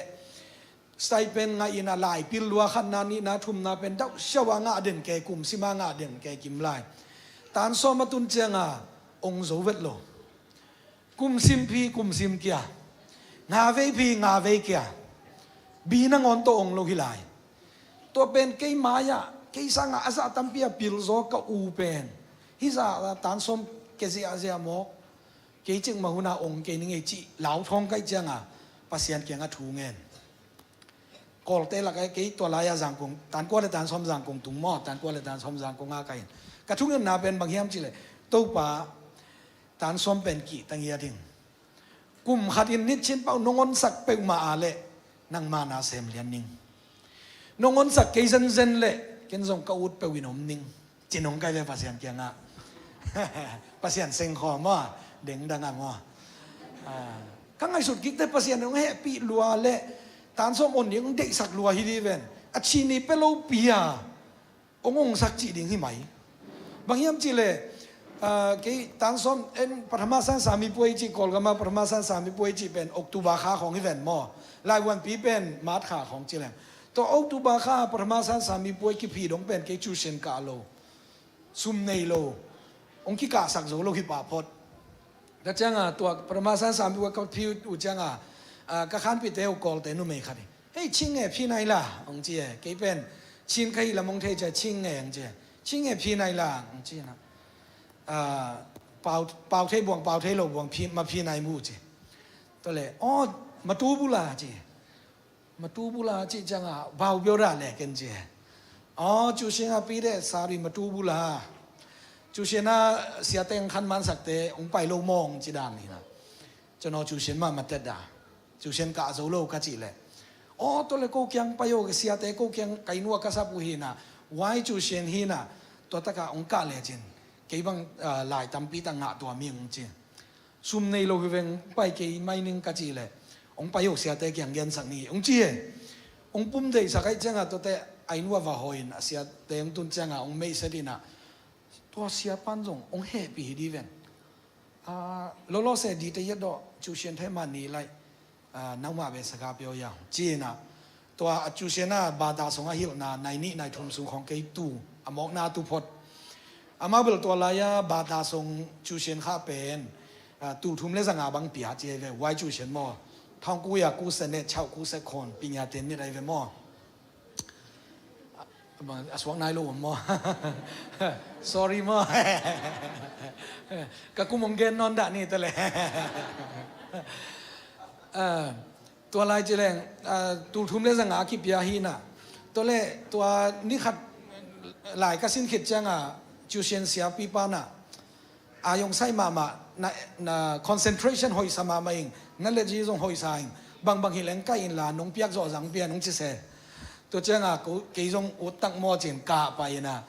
Stipend ngah inah laipil lua, khatna nihna thumna pen dauh siau a ngah den kei, kum sima ngah den kei kim lai. Tansawm a tun cianga ong zo vet lo. Kum sim phi kum sim kia, nga vei phi nga vei kia, bi nangawn tawh ong lo hi lai. Tua pen kei mai-ah kei sangah a zah tampi a pilzaw ka u pen hih zah tansawm kia ziahziah mawk, kei cikmah huna ong kei ning ei cih lauthawng ka hih cianga Pasian kiangah thu ngen. Kawlte lakah kei tua lai-a Zangkong, tankua le tansawm Zangkong tung maw, tankua le tansawm Zangkong a ka hin. Ka thungetna pen bang hiam cihleh, Topa, tansawm pen kihta ngiat ing. Kum khat in nitchin pauh nong honsak peuhmah a leh nangma na sem lian ning. Nong honsak kei zenzen leh ken zong ka ut peuh in om ning. Ci nong kai ve Pasian kiangah. Pasian sengkhawm maw, dengdang ah maw. Ah, ka ngaihsut kikte Pasian hong hehpih lua leh tansawm on ding hong deihsak lua hi dih ven. A chini pia lo pia hong hongsak cih ding hi mai. Bang hiam cihleh, ah, kei tansawm en Pathama San Sami Puai cih, Kawlgama Pathama San Sami Puai cih pen October kha khawng hi ven maw. Laivuanpi pen March kha khawng ci leng. Tua October kha Pathama San Sami Puai kiphi dong pen kei tuition kah lo, sum nei lo, hong kikahsak zo lo hi pah phot. Tua cianga tua Pathama San Sami Puai ka phi uh cianga, ah, ka khanpihte uh Kawlte numei khat hi. Hei, Chin nge phi nai la, hong ci e. Kei pen Chin ka hih lam hong thei cia, Chin nge hong ci e. Chin nge phi nai la, hong ci na. Ah, pau, pau thei buang, pau thei lo buang, phi, ma phi nai mu ci. Tua le, aw, matu bu la ci. Matu bu la ci cianga, bau biau ra le ken ci. Aw, cu sianga pi de, sari matu bu la. Cu siana siate ang khan mansakte, hong pai lo mawng ci dan hi na. Cun aw cu sian mah matet da. Cu sian kah zo lo ka cih leh, aw, tua le ko kiang pai aw, siate ko kiang ka inn ua ka sap uh hi na, wai cu sian hi na, tua takah hong kah lecin kei bang, ah, lai tampi tak ngah tuam hi hong ci. Sum nei lo hi veng, pai kei mai ning ka cih leh, hong pai aw, siate kiang gensak ni hong ci e. Hong pum deihsak ahih ciangah tuate a inn ua va hawi in a siate hong tun ciangah hong meihset in ah, tua siapan zong hong hehpih hi dih ven. Ah, lolo se dite yet dawh, cu sian thei mah ni lai, ah, nangmah ve saka pia uh ya, ci-in ah, tua a cu sian a bata song a hilhna nai nih nai thum sung khawng kei tu, a mawkna tu phot. Amah bel tua lai-a bata song cu sian kha pen, ah, tul thum le zanga bang pia ci hi ve, wai cu sian maw. Thawng ku ya ku se ne chau ku se khawn, pinya ten nit ai ve maw. A suak nai lo om maw? Sorry maw? Ka kum hong gen nawn dah ni ta le. Ah, tua lai ci leng, ah, tul thum le zanga kipia hi na. Tua le tua ni khat lai ka sin khit cianga cu sian siapipa na a yong sai mahmah, na, na concentration hoihsa mahmah ing, na le zi zong hoihsa ing, bangbang hi leng kai in la, nong piak zawh zang pia nong ci se. Tua cianga ko, kei zong ut tak maw cin kah pah in ah,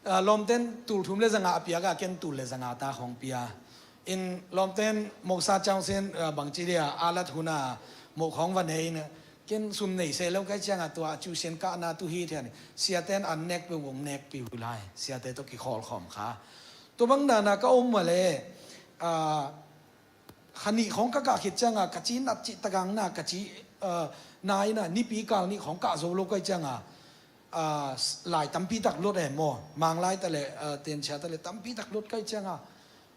ah, lawmten tul thum le zanga a piak ah ken tul le zanga ta khawng pia. In lawmten mosa ciang sin, ah, bangci dia a lat hun a moh khawng va nei in ah, ken sum nei se lo kai cianga tua a cu sian kahna tu hi thian. Siaten an nek peuh hong nek peuh lai. Siate tawh kikhawl khawm kha. Tua bang dana ka om mah le, ah, kha nih khawng ka kah khit cianga ka ci nat cih tagang na ka ci, ah, na ina nipi kal nih khawng kah zo lo kai cianga, ah, lai tampi tak luat e maw, Manglai ta le, ah, Tenchia ta le tampi tak luat kai cianga,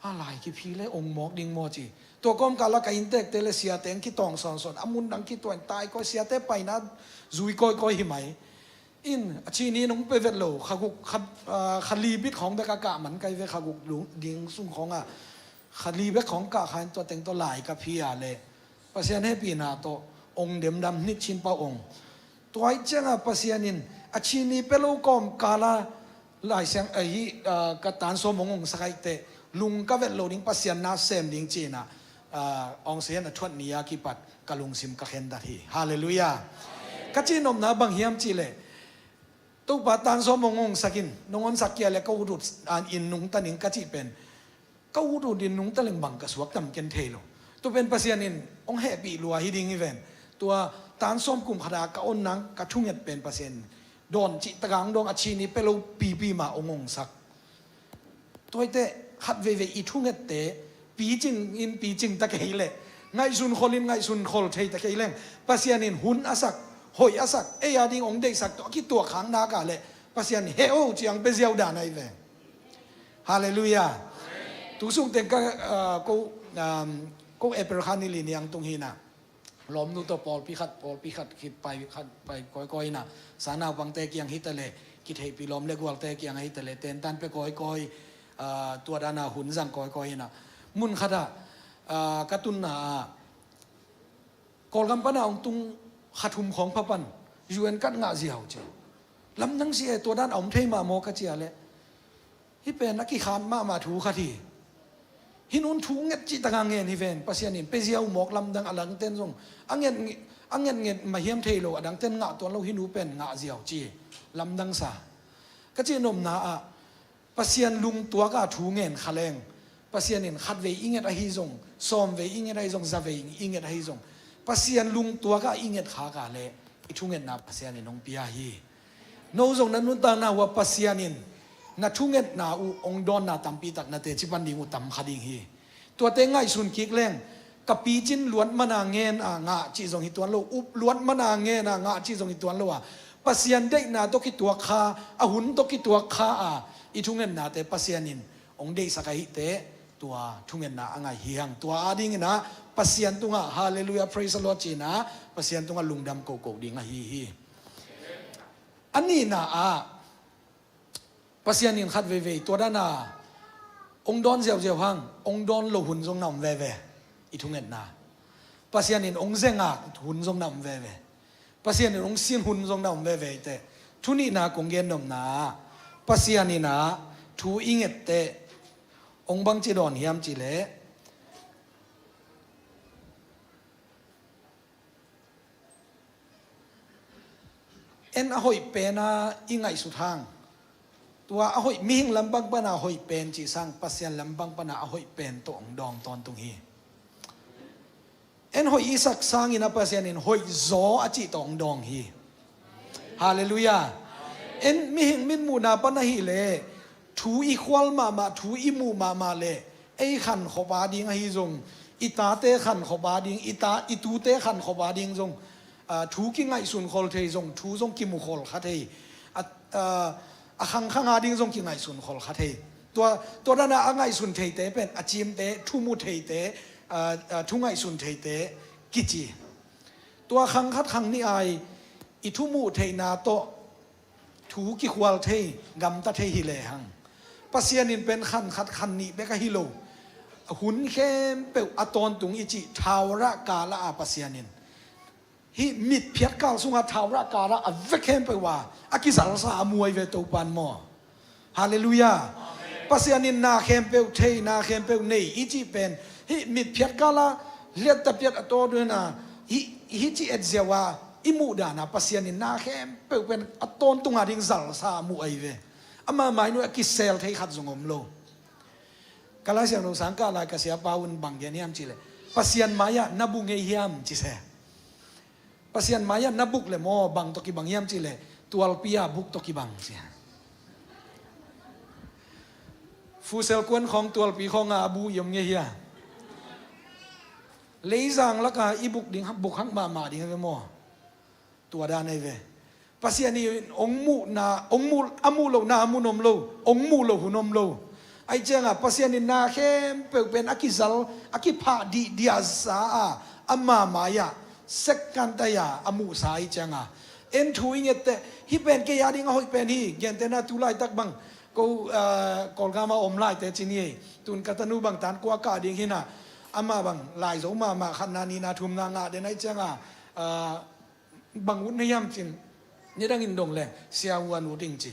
a lai kiphi le ong mawk ding maw ci. Tua kawmkal a ka inntekte le siate ang kitawng sawnsawn, a mun dang kituain tai kawih, siate paina zui kawikawi hi mai. In a chini nong pe vet lo, kha guk, kha, ah, kha li bit khawng bek a kah man kai ve, kha guk ding sung khawng a kha li bek khawng kah kha in tua teng tawh lai ka phi a leh Pasian hehpihna tawh ong demdam hnit chin pah ong. Tua ih ciangah Pasian in a chini pe lo kawm kala Lai Siang ahi, ah, ka tan sawm ong ong sak aih teh lung ka vet lo ding, Pasian na sem ding cinah, ah, ong sian a thuat ni a kipat ka lungsim ka khendat hi. Halleluiah. Ka cihnopna bang hiam cihleh Topa tan sawm ong ong sakin, nong ong sak kia le ka ut ut in nungta ning ka cih pen, ka ut ut in nungta leng bang ka suak tam ken thei lo. Tu pen Pasian in ong hehpih lua hi ding hi ven. Tua tan sawm kum khata ka ong nang ka thunget pen Pasian dawn cih tagang dong a chini pe lo pipi mah ong ong sak. Tua ih teh khat veivei i thungette picing in picing ta kei leh, ngaihsun khol in ngaihsun khol thei ta kei leng, Pasian in hun a sak, hoih a sak, ei a ding ong deihsak tawh a kituak khang nak a leh Pasian heh o ciang pe ziau dan ahi ve. Halleluiah. Tu sung teng ka, ah, ko, um, ko April kha ni li niang tung hinah lawmnu tawh pawlpi khat, pawlpi khat khit pai, khat pai kawikawi inah, sa naupangte kiang hitaleh, kitheihpih lawm le gualte kiang hitaleh, tentan pe kawikawi, ah, tua dana hun zang kawikawi inah, mun khatah, ah, ka tunna ah Kawlgam pana ong tung kha thum khawng pha pan U N card ngah ziau ci. Lamdang si e, tua dan a om thei mah maw ka cia leh, hih pen a kikhan mahmah thu khat hi. Hih nun thu nget cih taka ngen hi ven, Pasian in pe ziau mawk lamdang, a dangten zong a nget, a ngetnget mahiam thei lo, a dangten ngah tuan lo, hih nu pen ngah ziau ci. Lamdang sa. Ka cihnopna ah Pasian lungtuak a thu ngen kha leng, Pasian in khat vei i nget ahi zong, sawm vei i nget ahi zong, za vei i nget ahi zong, Pasian lungtuak a i nget khak a leh i thungetna Pasian in hong pia hi. No zong na nuntakna uh ah Pasian in na thungetna uh hong dawnna tampi tak na teci pan ding uh tam kha ding hi. Tuate ngaihsun kik leng, ka picin luat mana ngen a ngah cih zong hi tuan lo, up luat mana ngen a ngah cih zong hi tuan lo a, Pasian deihna tawh kituak kha, a hun tawh kituak kha a i thungennate Pasian in hong deihsak ahih teh, tua thungetna a ngai hi hang. Tua adingin ah Pasian tungah, Halleluiah, praise the Lord, ci-in ah Pasian tungah lungdam kohkoh ding ahi hi. A nihna ah Pasian in khat veivei tua dana hong dawn ziauziau hang, hong dawn lo hun zong na om veve. I thungetna, Pasian in hong zengak hun zong na om veve. Pasian in hong sin hun zong na om veve hi teh. Thu nihna kong gen nopna ah, Pasian in ah thu i nget teh hong bangci dawn hiam cih leh, en a hoih pen a i ngaihsut hang, tua a hoih, mihing lampang pana hoih pen cih sang, Pasian lampang pana a hoih pen tawh hong dawng tawntung hi. En hoih i sak sangin a Pasian in hoih zaw a cih tawh hong dawng hi. Halleluiah. En mihing mitmuhna pan ahih leh thu i khual mahmah, thu i muh mahmah leh ei khankhop a ding ahi zong, i tate khankhop a ding, i ta, i tute khankhop a ding zong, ah, thu kingaihsun khol thei zong, thu zong kimu khol kha thei. A, ah, a khangkhang a ding zong kingaihsun khol kha thei. Tua, tua dana a ngaihsun theite pen a cimte, thu mu theite, ah, ah, thu ngaihsun theite kici. Tua khang khat khang nih ai i thu muh theihna tawh thu kikhual thei, gamta thei hi lehang, Pasian in pen khan khat khan nih bek ahi lo, a hun khempeuh a tawntung i cih thaurah kala a Pasian in, hih mitphiat kal sunga thaurah kala a vek khempeuh a a kizalsa a muai ve Topan maw. Halleluiah. Pasian in na khempeuh thei, na khempeuh nei i cih pen, hih mitphiat kala liattapiat a tawduna hih, hih cih etziau a i muh dana Pasian in na khempeuh pen a tawntunga ding zalsa a muh ahi ve. Ama mai nuai a kisel thei khat zong om lo. Ka Lai Siangtho sang kah lai ka siapa un bang gen hiam cih leh, Pasian mai-ah na bu ngei hiam ci se. Pasian mai-ah na buk le maw, bang tawh kibang hiam cih leh, tualpi-a buk tawh kibang ci. Fusel kuan khawng tualpi khawng a bu i om ngei hia? Leizang laka i buk ding, buk hak mahmah ding a ve maw? Tua dan ahi ve. Pasian in hong muhna, hong muh, a muh lohna a mun om lo, hong muh loh hun om lo. Ahi cianga Pasian in na khempeuh pen a kizal, a kiphah dihdiahsa a, ama mai-ah second-a a muhsa ahi cianga, En thu i nget teh, hih pen kei a ding a hoih pen hi, gentehna tu laitak bang ko, ah, Kawlgam a om laite ci ni ei. Tun ka tanu bang tan kua kah ding hi na, amah bang lai zo mahmah, khatna nihna thumna ngah den ahih ciangin, ah, bang ut na hiam cin, nidang in dong leng Sia Huan ut ing ci.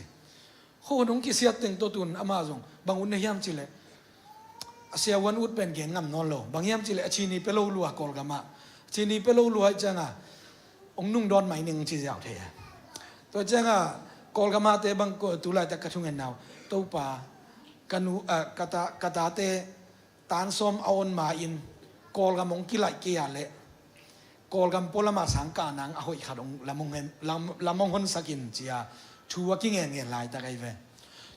Khuahun hong kisiat teng tawh tun amah zong bang ut na hiam cih leh, a Sia Huan ut pen gen ngam nawn lo. Bang hiam cih leh a cini pia lo lua Kawlgam ah. A cini pia lo lua ahih ciangin hong nungdawn mai ning ci ziau thei a. Tua ciangin Kawlgam ate bang ko, tu laitak ka thungen nau, Topa, ka nu, ah, ka ta, ka tate tan sawm a on ma-in Kawlgam hong kilaih kei a leh Kawlgam pualam a sang kah nang a hoih khat hong lam hong hen, lam, lam hong honsak in ci-a thu a kingen ngen laitak ahi ve.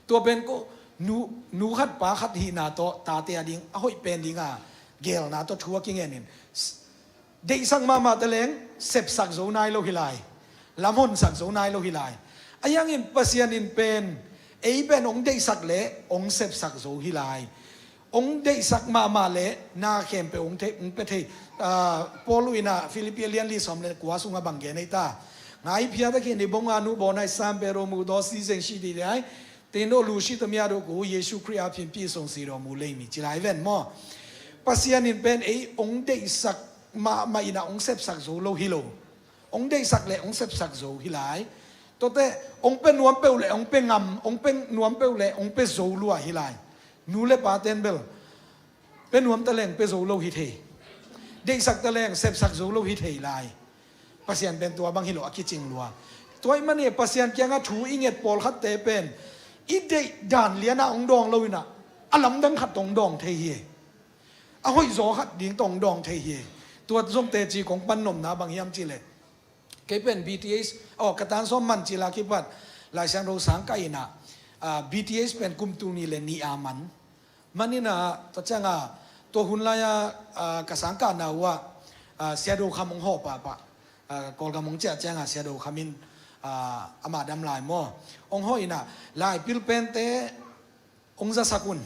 Tua pen ko, nu, nu khat pa khat hihna tawh tate a ding a hoih pen ding a gelna tawh thu a kingen in, deihsak mahmah ta leng sepsak zo nai lo hi lai. Lam honsak zo nai lo hi lai. Ahi hangin Pasian in pen, ei pen hong deihsak leh hong sepsak zo hi lai. Hong deihsak mahmah leh na khempeuh hong thei, hong pia thei. Ah, Paul in a Philippi lian li sawm le kua sungah bang gen ei ta. ငါ၏ဘုရားသခင်သည် ဘုန်းအားနုဘော်၌ စံပြတော်မူသော စည်းစိမ်ရှိသည်တည်း သင်တို့လူရှိသမျှတို့ကို ယေရှုခရစ်အားဖြင့် ပြည့်စုံစေတော်မူလိမ့်မည် ci lai ven maw. Pasian in pen ei hong deihsak mahmah in a hong sepsak zo lo hi lo. Hong deihsak leh hong sepsak zo hi lai. Tuate hong pia nuam peuh leh hong pia ngam, hong pia nuam peuh leh hong pia zo lua hi lai. Nu le pa ten bel pia nuam ta leng pia zo lo hi thei. Deihsak ta leng sepsak zo lo hi thei lai. Pasian pen tua bang hi lo a kicing lua. Tua ahih manin Pasian kiangah thu i nget pawlkhatte pen i deih dan lian a hong dawng lo in a, a lamdang khat tawh hong dawng thei hi. A hoihzaw khat ding tawh hong dawng thei hi. Tua zong teci kong pan nopna bang hiam cih leh, kei pen B T H, aw, ka tan sawm man cil a kipat Lai Siangtho sang kah in a, ah, B T H pen kum tul nih le nih a man. Man in a, tua ciangin, tua hun lai-a, ah, ka sang kahna uh ah, ah, Sia Do Kham hong hawh pahpah. Ah, Kawlgam hong ciah ciangin Sia Do Kham in, ah, amah dam lai maw. Hong hawh in a, lai pil pente hong zasak un.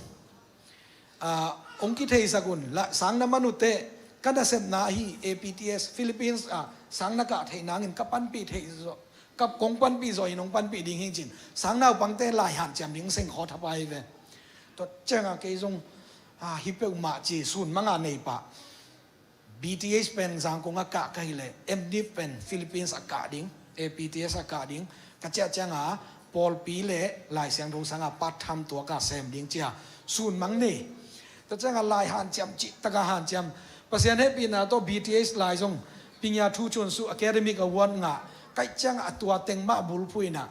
Ah, hong kitheisak un. La, sang na man uh teh, ka nasepna ahi A P T S, Philippines, ah, sang na kah theih nangin ka panpih theih zawh, ka kong panpih zawh in hong panpih ding hi cin. Sang naupangte lai hanciam ding seng khawh thapai ve. Tua ciangin kei zong, ah, hi peuhmah ci, sun mang a nei pah. B T H pen Zangkong a kah ka hih leh, M Div pen Philippines a kah ding, A P T S a kah ding, ka ciah ciangin pawlpi le Lai Siangtho sangin part time tuak a sem ding ci-a sun mang nei. Tua ciangin lai hanciam cih takin hanciam. Pasian hehpihna tawh B T H lai zong ပညာထူးချွန်ဆု academic award ngah. Ka hih ciangin a tua teng mah bulphuh in a,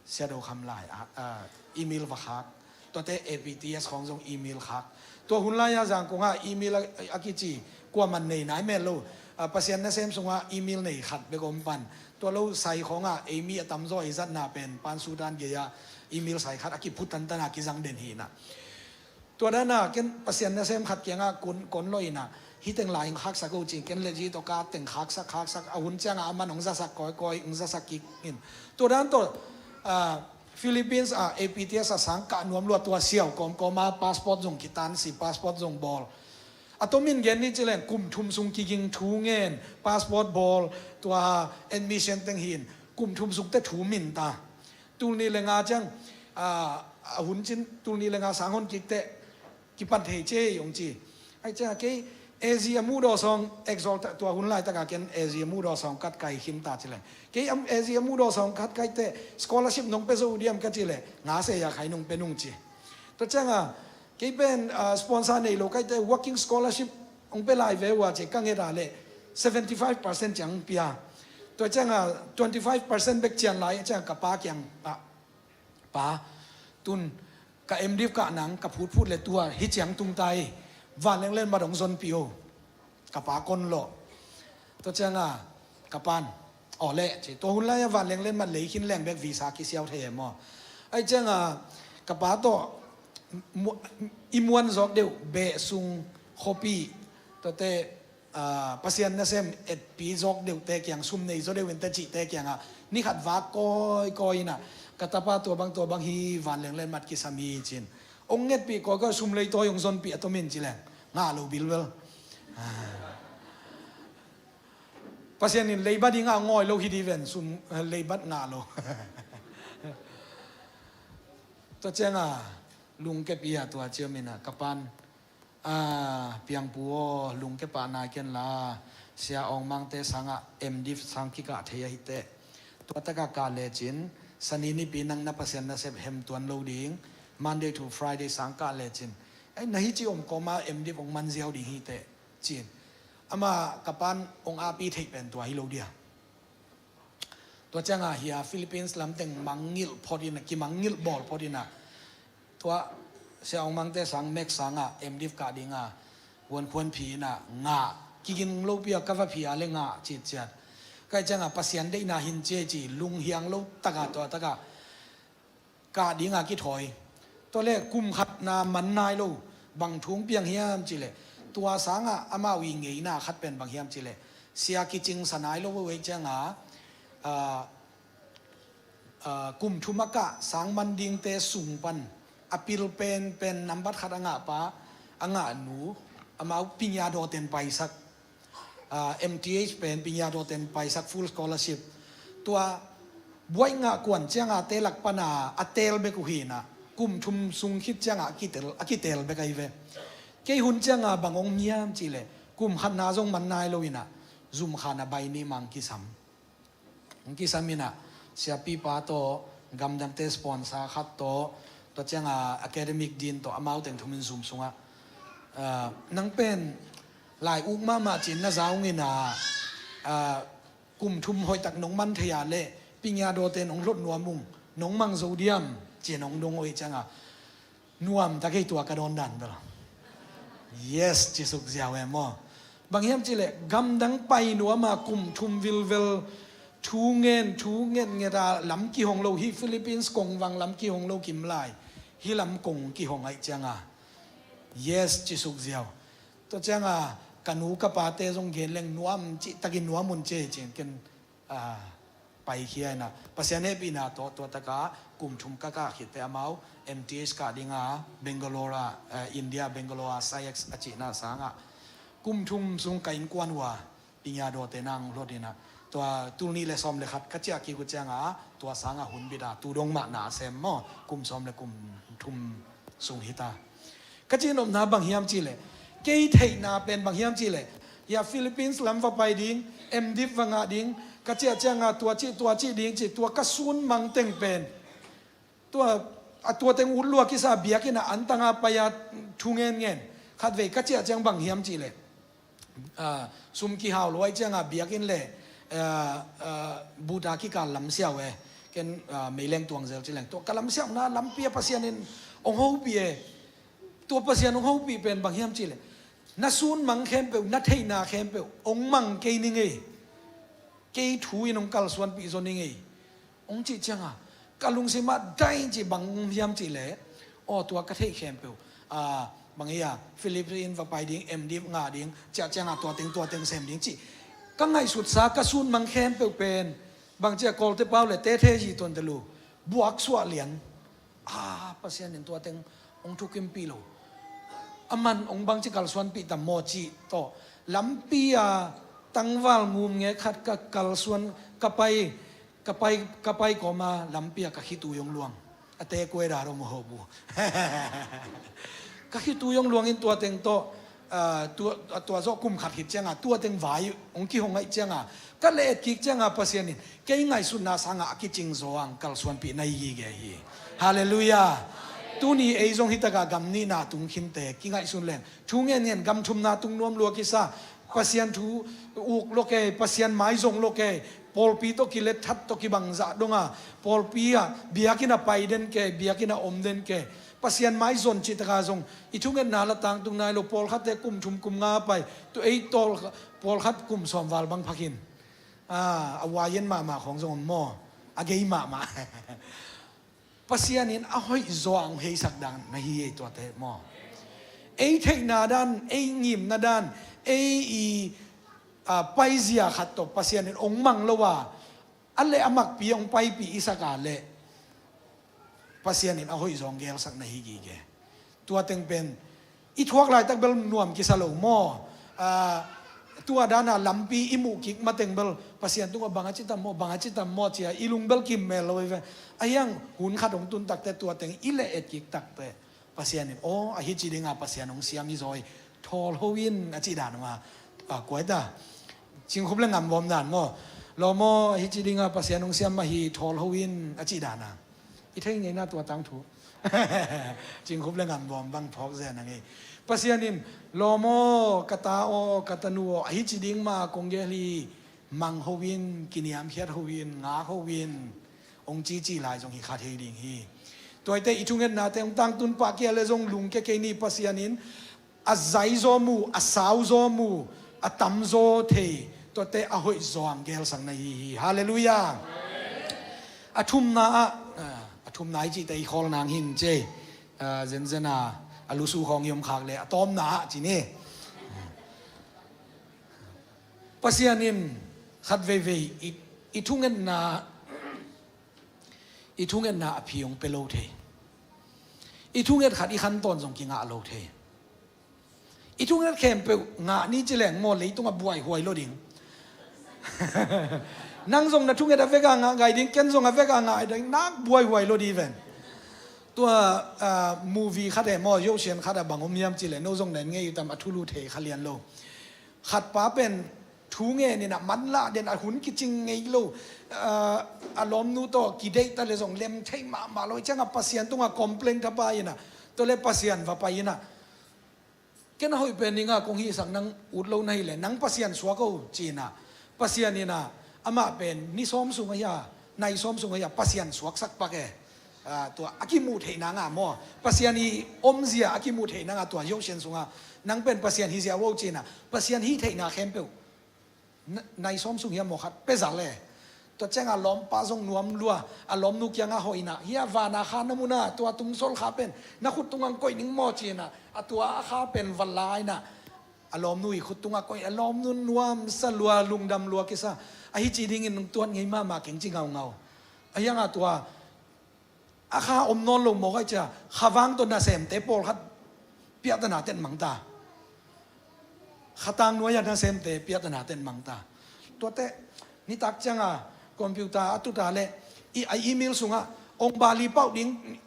Sia Do Kham lai, ah, ah, email va khak. Tuate A P T S khawng zong email khak. Tua hun lai-a Zangkong ah email a, a kici, kuaman nei nai mel lo. Ah, Pasian nasem sungah email nei khat bek om pan. Tua lo sai khawngah ei mi a tamzaw ei zatna pen Pan Sudan gei-ah email sai khat a kiphut tantan a kizang den hi in a. Tua dan a ken Pasian nasem khat kiangah kon, kon lawh in a, hih teng lai hong khaksak o cin, ken le zi tawh ka teng khaksak, khaksak, a hun ciangin a man hong zasak kawikawi, hong zasak kik in. Tua dan tawh, ah, Philippines a, A P T S a sang kah nuam lua, tua siau kawmkawm a passport zong kitan si, passport zong bawl. A tomin gen ni ci leng kum thum sung kiging thu ngen, passport bawl, tua admission teng hi in, kum thum sung teh thu min ta. Tul nih le nga ciang, ah, a hun cin, tul nih le nga sang hon kik teh kipan thei ci ei hong ci. Ahih ciangin kei A Z a muhdaw sawng exalt, tua hun laitak a ken A Z a muhdaw sawng kat kai khin ta ci leng. Kei am, A Z a muhdaw sawng kat kai teh scholarship nong pia zo uh diam ka ci leh, nga se ya khai nong pia nung ci. Tua ciangin kei pen, ah, sponsor nei lo kai teh working scholarship hong pia lai ve uh a ci ka nget a leh seventy five percent ciang pia. Tua ciangin twenty five percent bek cian lai ciang ka pa kiang, ah, Pa, tun ka M Div kah nang ka phutphut le tua hih ciang tung ta hi, vanleng lenmat hong zonpih o. Ka pa kon lawh. Tua ciangin ka pan, aw leh ci. Tua hun lai-a vanleng lenmat lei khin leng bek visa kisiau thei e maw. Ahih ciangin ka pa tawh mu-, i muan zawk deuh, beh sung, khuapi, tuate, ah, Pasian nasem etpi zawk deuhte kiang, sum nei zaw deuh in teh cihte kiangah ni khat vak kawikawi in a, ka tapa tua bang tua bang hi, vanleng lenmat kisam hi ci in. Hong ngetpih kawikawi, sum leitawi hong zonpih a tomin ci leng ngah lo bilbel. Ah. Pasian in leibat ding a ngawi lo hi di ven, sum, eh, leibat ngah lo. Tua cianga lungkep ia tua ciamin a ka pan, a, Piangpu aw, lungkep a nai ken la, Sia Aung Mangte sanga M.Div sang kikah thei ahi teh. Tua taka kah lecin, Sani nipi nang na Pasian nasep hem tuan lo ding, Monday to Friday sang kah lecin, ei, na hici om kawma M.Div ong man ziau ding hi teh, cin. Ama ka pan ong api theih pen tua hi lo dia. Tua cianga hia Philippines lamteng mangngilh phot ina, kimangngilh bawl phot ina. Tua Sia Aung Mangte sang mek sanga M.Div kah dinga vuan khuan phi ina ngah. Kigin lo pia ka va phi a le ngah citciat. Kai cianga Pasian deihna hin cia ci, lunghiang lo taka tua taka kah dinga kithawi. Tua le kum khatna man nai lo, bang thu ong piang hiam cileh, tua sanga amau i ngeina khat pen bang hiam cileh, sia kicingsa nai lo vei cianga, a, a, kum thum a kah sang man dingte sung pan a pil penpen nambat khat a ngah pa, a ngah nu, amau pinya dawten paisak, a, M.Th pen pinya dawten paisak full scholarship. Tua buai ngah kuan cianga te lak pana a tel bek uh hina, kum thum sung khit cianga a kitel, a kitel bek ahi ve. Kei hun cianga bang ong miam cileh, kum khatna zong man nai lo ina, zumkhana bai ni mang kisam. Ong kisam ina, siapipa tawh, gamdangte sponsor khat tawh, tua cianga academic dean tawh, amau teng thumin zum sungah, a, nang pen lai uk mahmah cin na za ung ina, a, kum thum hoihtak nong man thei a le, pinya dawte nong hlot nuam ung, nong mang zo diam, cin ong dong oi cianga. Nuam ta kei tua ka dawn dan bel. Yes, ci suk ziau em aw. Bang hiam cileh, gamdang pai nuama kum thum vilvel, thu ngen, thu ngetnget a lam kihong lo hi, Philippines kongvang lam kihong lo kim lai. Hi lam kong kihong aih cianga. Yes, ci suk ziau. Tua cianga, ka nu ka pate zong gen leng nuam cih takin nuam un ci, cin ken, a, paikhia ina, Pasian hehpihna tawh, tua taka kum thum ka kah khitte amau M.Th kah dinga Bangalore a, eh, India, Bangalore a SAIECS a cihna sanga kum thum sung ka innkuan uh a pinya dawte nang hlot ina, tua tul nih le sawm le khat ka ciah kik uh cianga, tua sanga hun bit a tu dong mah na sem maw, kum sawm le kum thum sung hita. Ka cihnopna bang hiam cileh, kei theihna pen bang hiam cileh, hia Philippines lam va pai ding, M.Div va ngah ding, ka ciah cianga tua cih, tua cih ding cih, tua ka sun mang teng pen, tua, a, tua teng ut lua kisa biakinn a antanga pai a thu ngen ngen. Khatvei ka ciah ciang bang hiam cileh, a, sum kihau lo aih cianga biakinn le, a, a, buta kikal lamsiau e. Ken, a, meileng tuang zel cileng. Tua ka lamsiauna lampi a Pasian in ong hopih e. Tua Pasian ong hopih pen bang hiam cileh, na sun mang khempeuh, na theihna khempeuh ong mang kei ning ei. Kei thu in ong kalsuanpih zaw ning ei. Ong cih cianga ka lungsim ah dai ci bang hiam cileh, aw, tua ka theih khempeuh, a, bang hia, Philippines va pai ding, M.Div ngah ding, ciah cianga tua teng, tua teng sem ding cih ka ngaihsutsa, ka sun mang khempeuh pen bang cia Kawlte pau le te the zi tuan te lu, buak suah lian. A, Pasian in tua teng ong thukimpih lo. Aman ong bangci kalsuanpih tam maw cih tawh, lampi a tangval ngum nge khat ka kalsuan, ka pai, ka pai, ka pai kawma lampi a ka khitui ong luang. A te kuai dah rom ho bu. Ka khitui ong luang in tua teng tawh, a, tua, a, tua zawh kum khat khit cianga, tua teng vai ong kihong aih cianga, ka le et kik cianga Pasian in kei ngaihsutna sanga a kicing zaw ang kalsuanpih na hi gige hi. Halleluiah. Tuni ei zong hitaka gam nihna tung khinte kingaihsun leng, thu ngen ngen gam thumna tung nuam lua kisa, Pasian thu uk lo kei, Pasian mai zong lo kei, pawlpi tawh kilet that tawh kibang zah donga, pawlpi ah biakinn a pai den kei, biakinn a om den kei, Pasian mai zon cih taka zong i thungetna la tangtung nai lo, pawlkhatte kum thum kum nga pai, tu ei tawl, pawlkhat kum sawm val bang phakin. A, a uayen mahmah khawng zong om maw? A gei mahmah. Pasian in a hoih zaw ang heisak dan na hi ei tuate maw? Ei theihna dan, ei ngimna dan, ei i, a, paizia khat tawh Pasian in ong mang lo a, a le a makpi ong paipih i sak a le Pasian in a hoih zaw ang gelsak na hi gige. Tua teng pen i thuak laitak bel nuam kisa lo maw? A, Tua dana lampi i muh kik mateng bel Pasian tungah bang a ci tam maw, bang a ci tam maw cia i lung bel kimmel lo hi ve. A hiang hun khat hong tun takte tua teng i leh et kik takte Pasian in aw a hi ci dinga Pasian hong siam hi zaw hi, thawl ho in a ci dan ma. A kuai ta, cingkhup le ngamvawm dan maw? Lawm aw a hi ci dinga Pasian hong siam ma hi, thawl ho in a ci dana i thei ngei na tua tangthu. Cingkhup le ngamvawm bang phawk zen a ngei. Pasian in lawm aw ka ta aw ka tanu aw a hi ci ding ma kong gel hi, mang ho in, kiniamkhiat ho in, ngak ho in, hong cici lai zong hi kha thei ding hi. Tuaite i thungetnate hong tangtun pah kia le zong lungkia kei ni. Pasian in a zaizaw mu, a sauzaw mu, a tamzaw thei, tuate a hoih zawng gelsak na hi hi. Halleluiah. A thumna ah, a thumna i cihte i khawl nang hin cei, zenzena a lusu khawng i om khak le a tawmna ah ci ni. Pasian in khat veivei i, i thungetna i thungetna a phi hong pia lo thei. I thunget khat i khantawn zong kingah lo thei. I thunget khempeuh ngah ni ci leng maw leitungah buaihuai lo ding. Nang zong na thunget a veka ngah gai ding, ken zong a veka ngah ding, nak buaihuai lo di ven. Tua movie khat e maw, yohsian khat a bang om hiam ci le no zong na en ngei uh tam, a thulu thei kha lian lo. Khatpa pen thu ngen inah manlah den a hun kicing ngei lo, a lawmnu tawh kideihta le zong lem thei mahmah lo. I ciangah Pasian tungah complain thapa inah tua le Pasian va pai inah ken a hoih pen ninga kong hihsak nang ut lo na hi le nang Pasian suak o ci inah Pasian inah amah pen ni sawm sung ahi a, nai sawm sung ahi a Pasian suaksak pak e. Tua a kimuh theihna nga maw, Pasian i omzia a kimuh theihna nga tua yohsian sunga nang pen Pasian hi zia vo ci inah Pasian hi theihna khempeuh nai sawm sung hiam maw khat pia zal e. Tua cianga lawmpa zong nuam lua, a lawmnu kianga hoihna hia vana kha na muna tua tungsol kha pen na khut tungang koih ning maw ci inah a tua a kha pen va la inah a lawmnu i khut tungah koih, a lawmnu nuamsa lua, lungdam lua kisa. A hi ci dingin nung tuat ngei mahmah keng ci ngaungau. A hianga tua a kha om nawn lo mawk ai cia khavang tawh nasemte pawlkhat piahtana ten mangta. Khatang nuai a nasemte piahtana ten mangta. Tuate nitak cianga computer a tuta le i a email sungah ongbali pauh ding,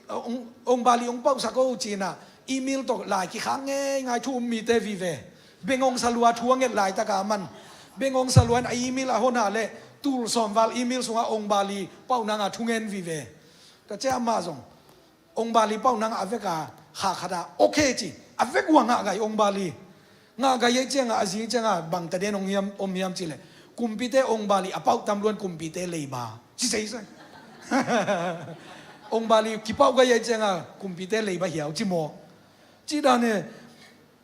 ongbali ong pauhsak o ci inah email tawh lai kikhang ngei ngai thu um mite vive. Bengong salua thu a nget laitaka man. Bengong salua in a email a hona le tul sawmval email sungah ongbali pauh nanga thu ngen vive. Tua cia amah zong ongbali pauh nanga a veka kha khata okay ci a vek ua ngah gai ongbali. Ngah gai ei cianga a zing cianga bangta den ong hiam om hiam ci le kumpite ongbali a pauh tam luan kumpite leiba ci sei sai. Ongbali kipauh gai ei cianga kumpite leiba hiau ci maw? Ci dane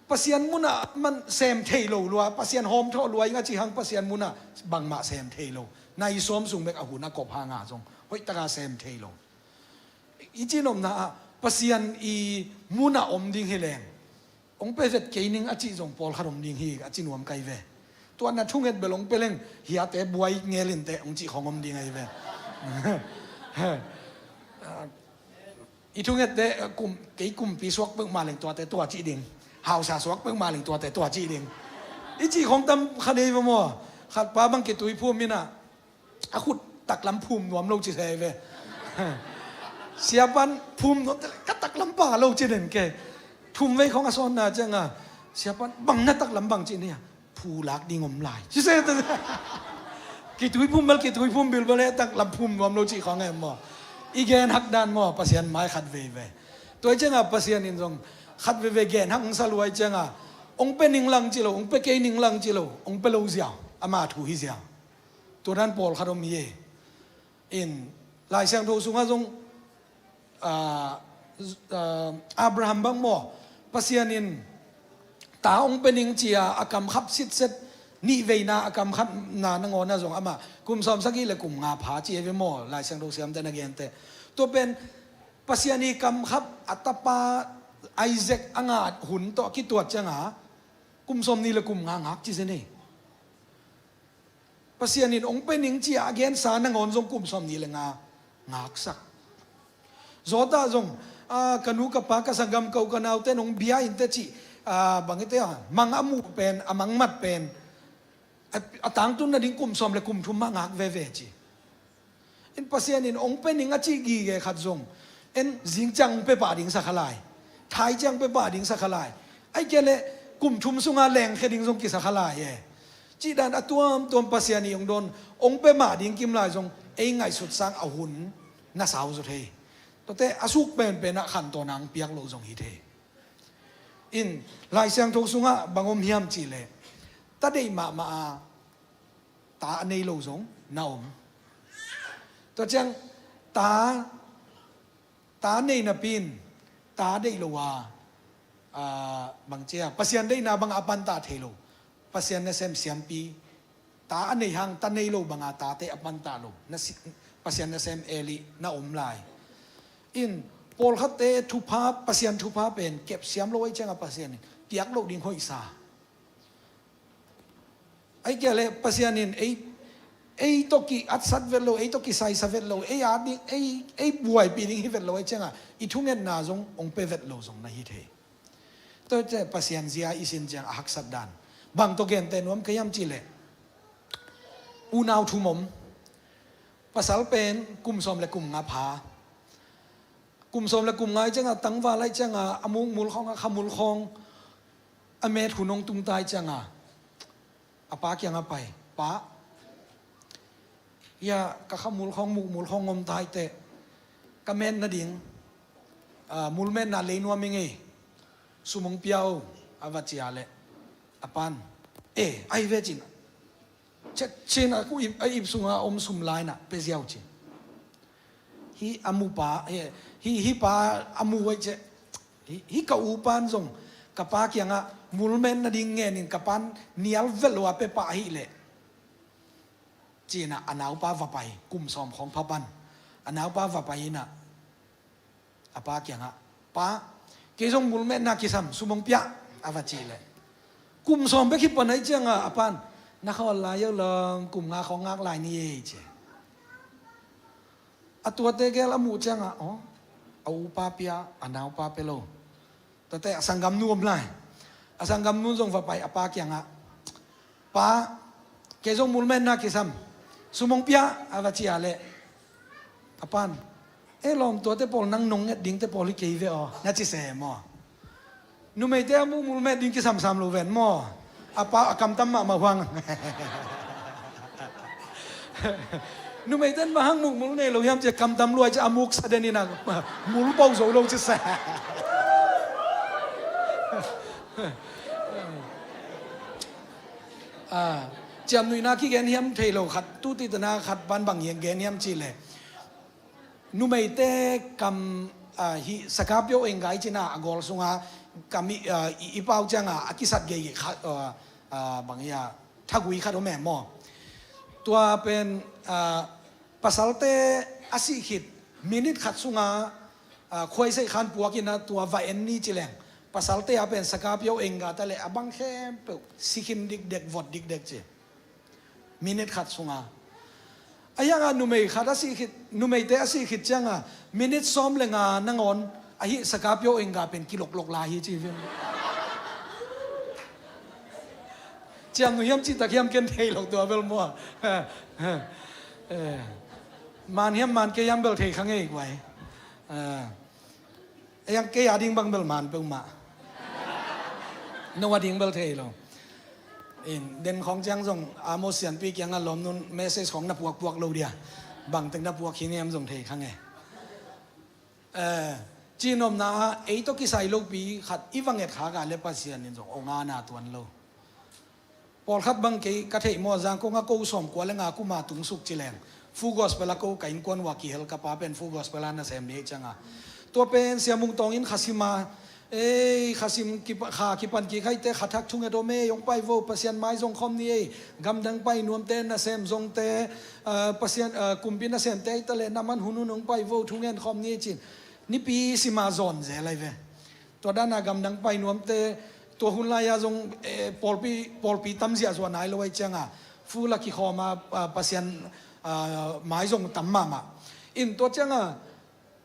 Pasian munah man sem thei lo lua, Pasian hawm thawh lua inga ci hang Pasian munah bangmah sem thei lo. Nai sawm sung bek a hun a kop hanga zong hoihtaka sem thei lo. I cinopna ah Pasian i munah om ding hi leng ong pe vet kei ning a cih zong pawlkhat om ding hi a ci nuam kai ve. Tua na thunget bel ong pe leng hiate buai ngelinte ong cih khong om ding ahi ve. I thungette kei kumpi suak peuhmah leng tuate tua cih ding. Hausa suak peuhmah leng tuate tua cih ding. I cih khong tam kha dei ve maw? Khatpa bang kitui phum inah a khut taklam phum nuam lo ci thei ve. Siapan phum nuam tele ka taklam pa lo ci den ke. Thum vei khong a sawnna cianga siapan bang na taklam bang ci nia. Phu lak ding om lai ci se. Kitui phum bel kitui phum bilbel e taklam phum nuam lo ci khong em maw? I gen hak dan maw Pasian mai khat vei ve. Tua i cianga Pasian in zong khat veve gen hak sa luai cianga ong pe ning lang ci lo, ong pe kei ning lang ci lo, ong pe lo ziau, ama thu hi ziau. Tua dan pawlkhat om hi e. In Lai Siangtho sungah zong Abraham bang maw Pasian in ta ong pe ning cia a kamkhap sitset nih veina a kamkhapna nangawnah zong amah kum sawm sagih le kum nga pha ci e ve maw Lai Siangtho siamte na gente. Tua pen Pasian i kamkhap a tapa Isaac a ngah hun tawh a kituat cianga kum sawm nih le kum nga ngak ci zen e. Pasian in ong pe ning cia a gensa nangawn zong kum sawm nih le nga ngaksak. Zawtah zong ka nu ka pa ka sanggam ko ka naute nong bia in te cih bang ite a mang a muh pen a mangmat pen a, a tangtun nading kum sawm le kum thum mah ngak veve ci. In Pasian in ong pe ning a cih gige khat zong, en zing ciang ong pe pah ding sa kha lai, thai ciang pe pah ding sa kha lai, ai kia le kum thum sunga lengkhia ding zong kisa kha lai e. Cih dan a tuamtuam Pasian i ong dawn, ong pe mah ding kim lai zong ei ngaihsut sang a hun na sau zaw thei. Tuate a suk penpen ah khantawn ang piak lo zong hi thei. In Lai Siangtho sungah bang om hiam cih leh, ta deih mahmah a ta a nei lo zong na om. Tua ciang ta, ta nei napi in ta deih lo a, a, bang cia Pasian deihna bang a pantah thei lo. Pasian nasem siampi, ta a nei hang ta nei lo banga tate a pantah lo, na si, Pasian nasem Eli na om lai. In pawlkhatte thupha, Pasian thupha pen kep siam lo ai cianga Pasian in piak lo ding hoihsa. Ai kia le Pasian in ei, ei tawh ki atsat vet lo, ei tawh kisai sa vet lo, ei at ding, ei, ei buaipi ding hi vet lo ai cianga i thungetna zong ong pe vet lo zong na hi thei. Tua ciah Pasian zia i sin ciang a haksat dan bang tawh gente nuam ka hiam cih leh, unau thum om. Pasal pen kum sawm le kum nga pha. Kum sawm le kum nga ai cianga tangval ai cianga a mukmul khawng a khamul khawng a met hun ong tung tai cianga a pa kiangah pai, "Pa, hia ka khamul khawng mukmul khawng om tai teh, ka met nading, a, mulmetna lei nuam i ngei, sum ong pia o," a va cia leh a pan, "E, ai ve," cin, cek cin a ku ip, a ip sunga om sum laina pe ziau cin. Hih a mu pa, hih, hih, hih pa a mu vai ceh. Hih, hih ka u pan zong ka pa kiangah mulmen nading ngenin ka pan nial velh lo a pe pah ahih leh, ci-inah a naupa va pai, kum sawm khawng pha pan a naupa va pai inah a pa kiangah, "Pa, kei zong mulmetna kisam, sum ong pia," a va cih leh, kum sawm bek hi pan ahih ciangah a pan, "Na khawl lai yo lawm, kum nga khawng ngak lai ni ei," ci. A tuate gel a muh ciangah, aw, a upa pia, a naupa pe lo. Tuate a sanggamnu om lai. A sanggamnu zong va pai a pa kiangah, "Pa, kei zong mulmenna kisam, sum ong pia," a va cih leh a pan, "E lawm, tuate pawl nang nong nget dingte pawl hi kei ve aw," na ci se maw. Numeite a mukmul met ding kisamsam lo ven maw. A pa a kamtam mahmah huang. Numeite in bang hang mukmul nei lo hiam ci a kamtam luai ci a muk sa den inah mul bo zo lo ci sa. Ah, ciamnuihna kigen hiam thei lo khat, tu titana khat pan bang hiang gen hiam cih leh, numeite kam, ah, hih Scorpio enggai cina a gawl sunga kam i, ah, i, i pau cianga a kisat gei khat, ah, ah, bang hia thagui khat om em maw. Tua pen, ah, pasalte a sih khit minit khat sunga, ah, khuaiseih khan puak inah tua va en ni ci leng, pasalte a pen Scorpio engga ta leh a bang khempeuh si khin dikdek, vot dikdek ci. Minit khat sunga. A hiangah numei khat a sih khit, numeite a sih khit cianga minit sawm le nga nangawn ahi Scorpio engga pen kiloklok lai hi ci ven. Ciamnuih hiam cihtak hiam ken thei lo tua bel maw. Eh, man hiam man kei hiam bel thei kha ngei guai. Eh, Ei ang kei a ding bang bel man peuhmah. No a ding bel thei lo. In den khawng ciang zong a maw sianpi kiangah lawmnun message khawng na puakpuak lo dia. Bangtek na puak hi ngiam zong thei kha nge. Eh, cinopna ah ei tawh kisai lopi khat i va nget khak a le Pasian in zong ong ana tuan lo. Pawlkhat bang kei ka theih maw, Zangkong a ko sawmkua le nga kuma tungsuk ci leng, Full Gospel a ko ka innkuan uh a kihel ka pa pen Full Gospel a nasem ni ei cianga. Tua pen Sia Mung Tawng in khasim a, ei, khasim kipa, kha kipan kik haite, kha thak thunget om ei, hong pai vo, Pasian mai zong khawm ni ei, gamdang pai nuamte, nasem zongte, ah, Pasian, ah, kumpi nasemte ei ta leh, na man hun hun hong pai vo, thungen khawm ni ei cin. Nipi sima zawn zel ai ve. Tua dana gamdang pai nuamte, tua hun lai-a zong, eh, pawlpi, pawlpi tam ziahzuah nai lo ai cianga, full a kikhawm a, ah, Pasian, ah, mai zong tam mahmah. In tua cianga,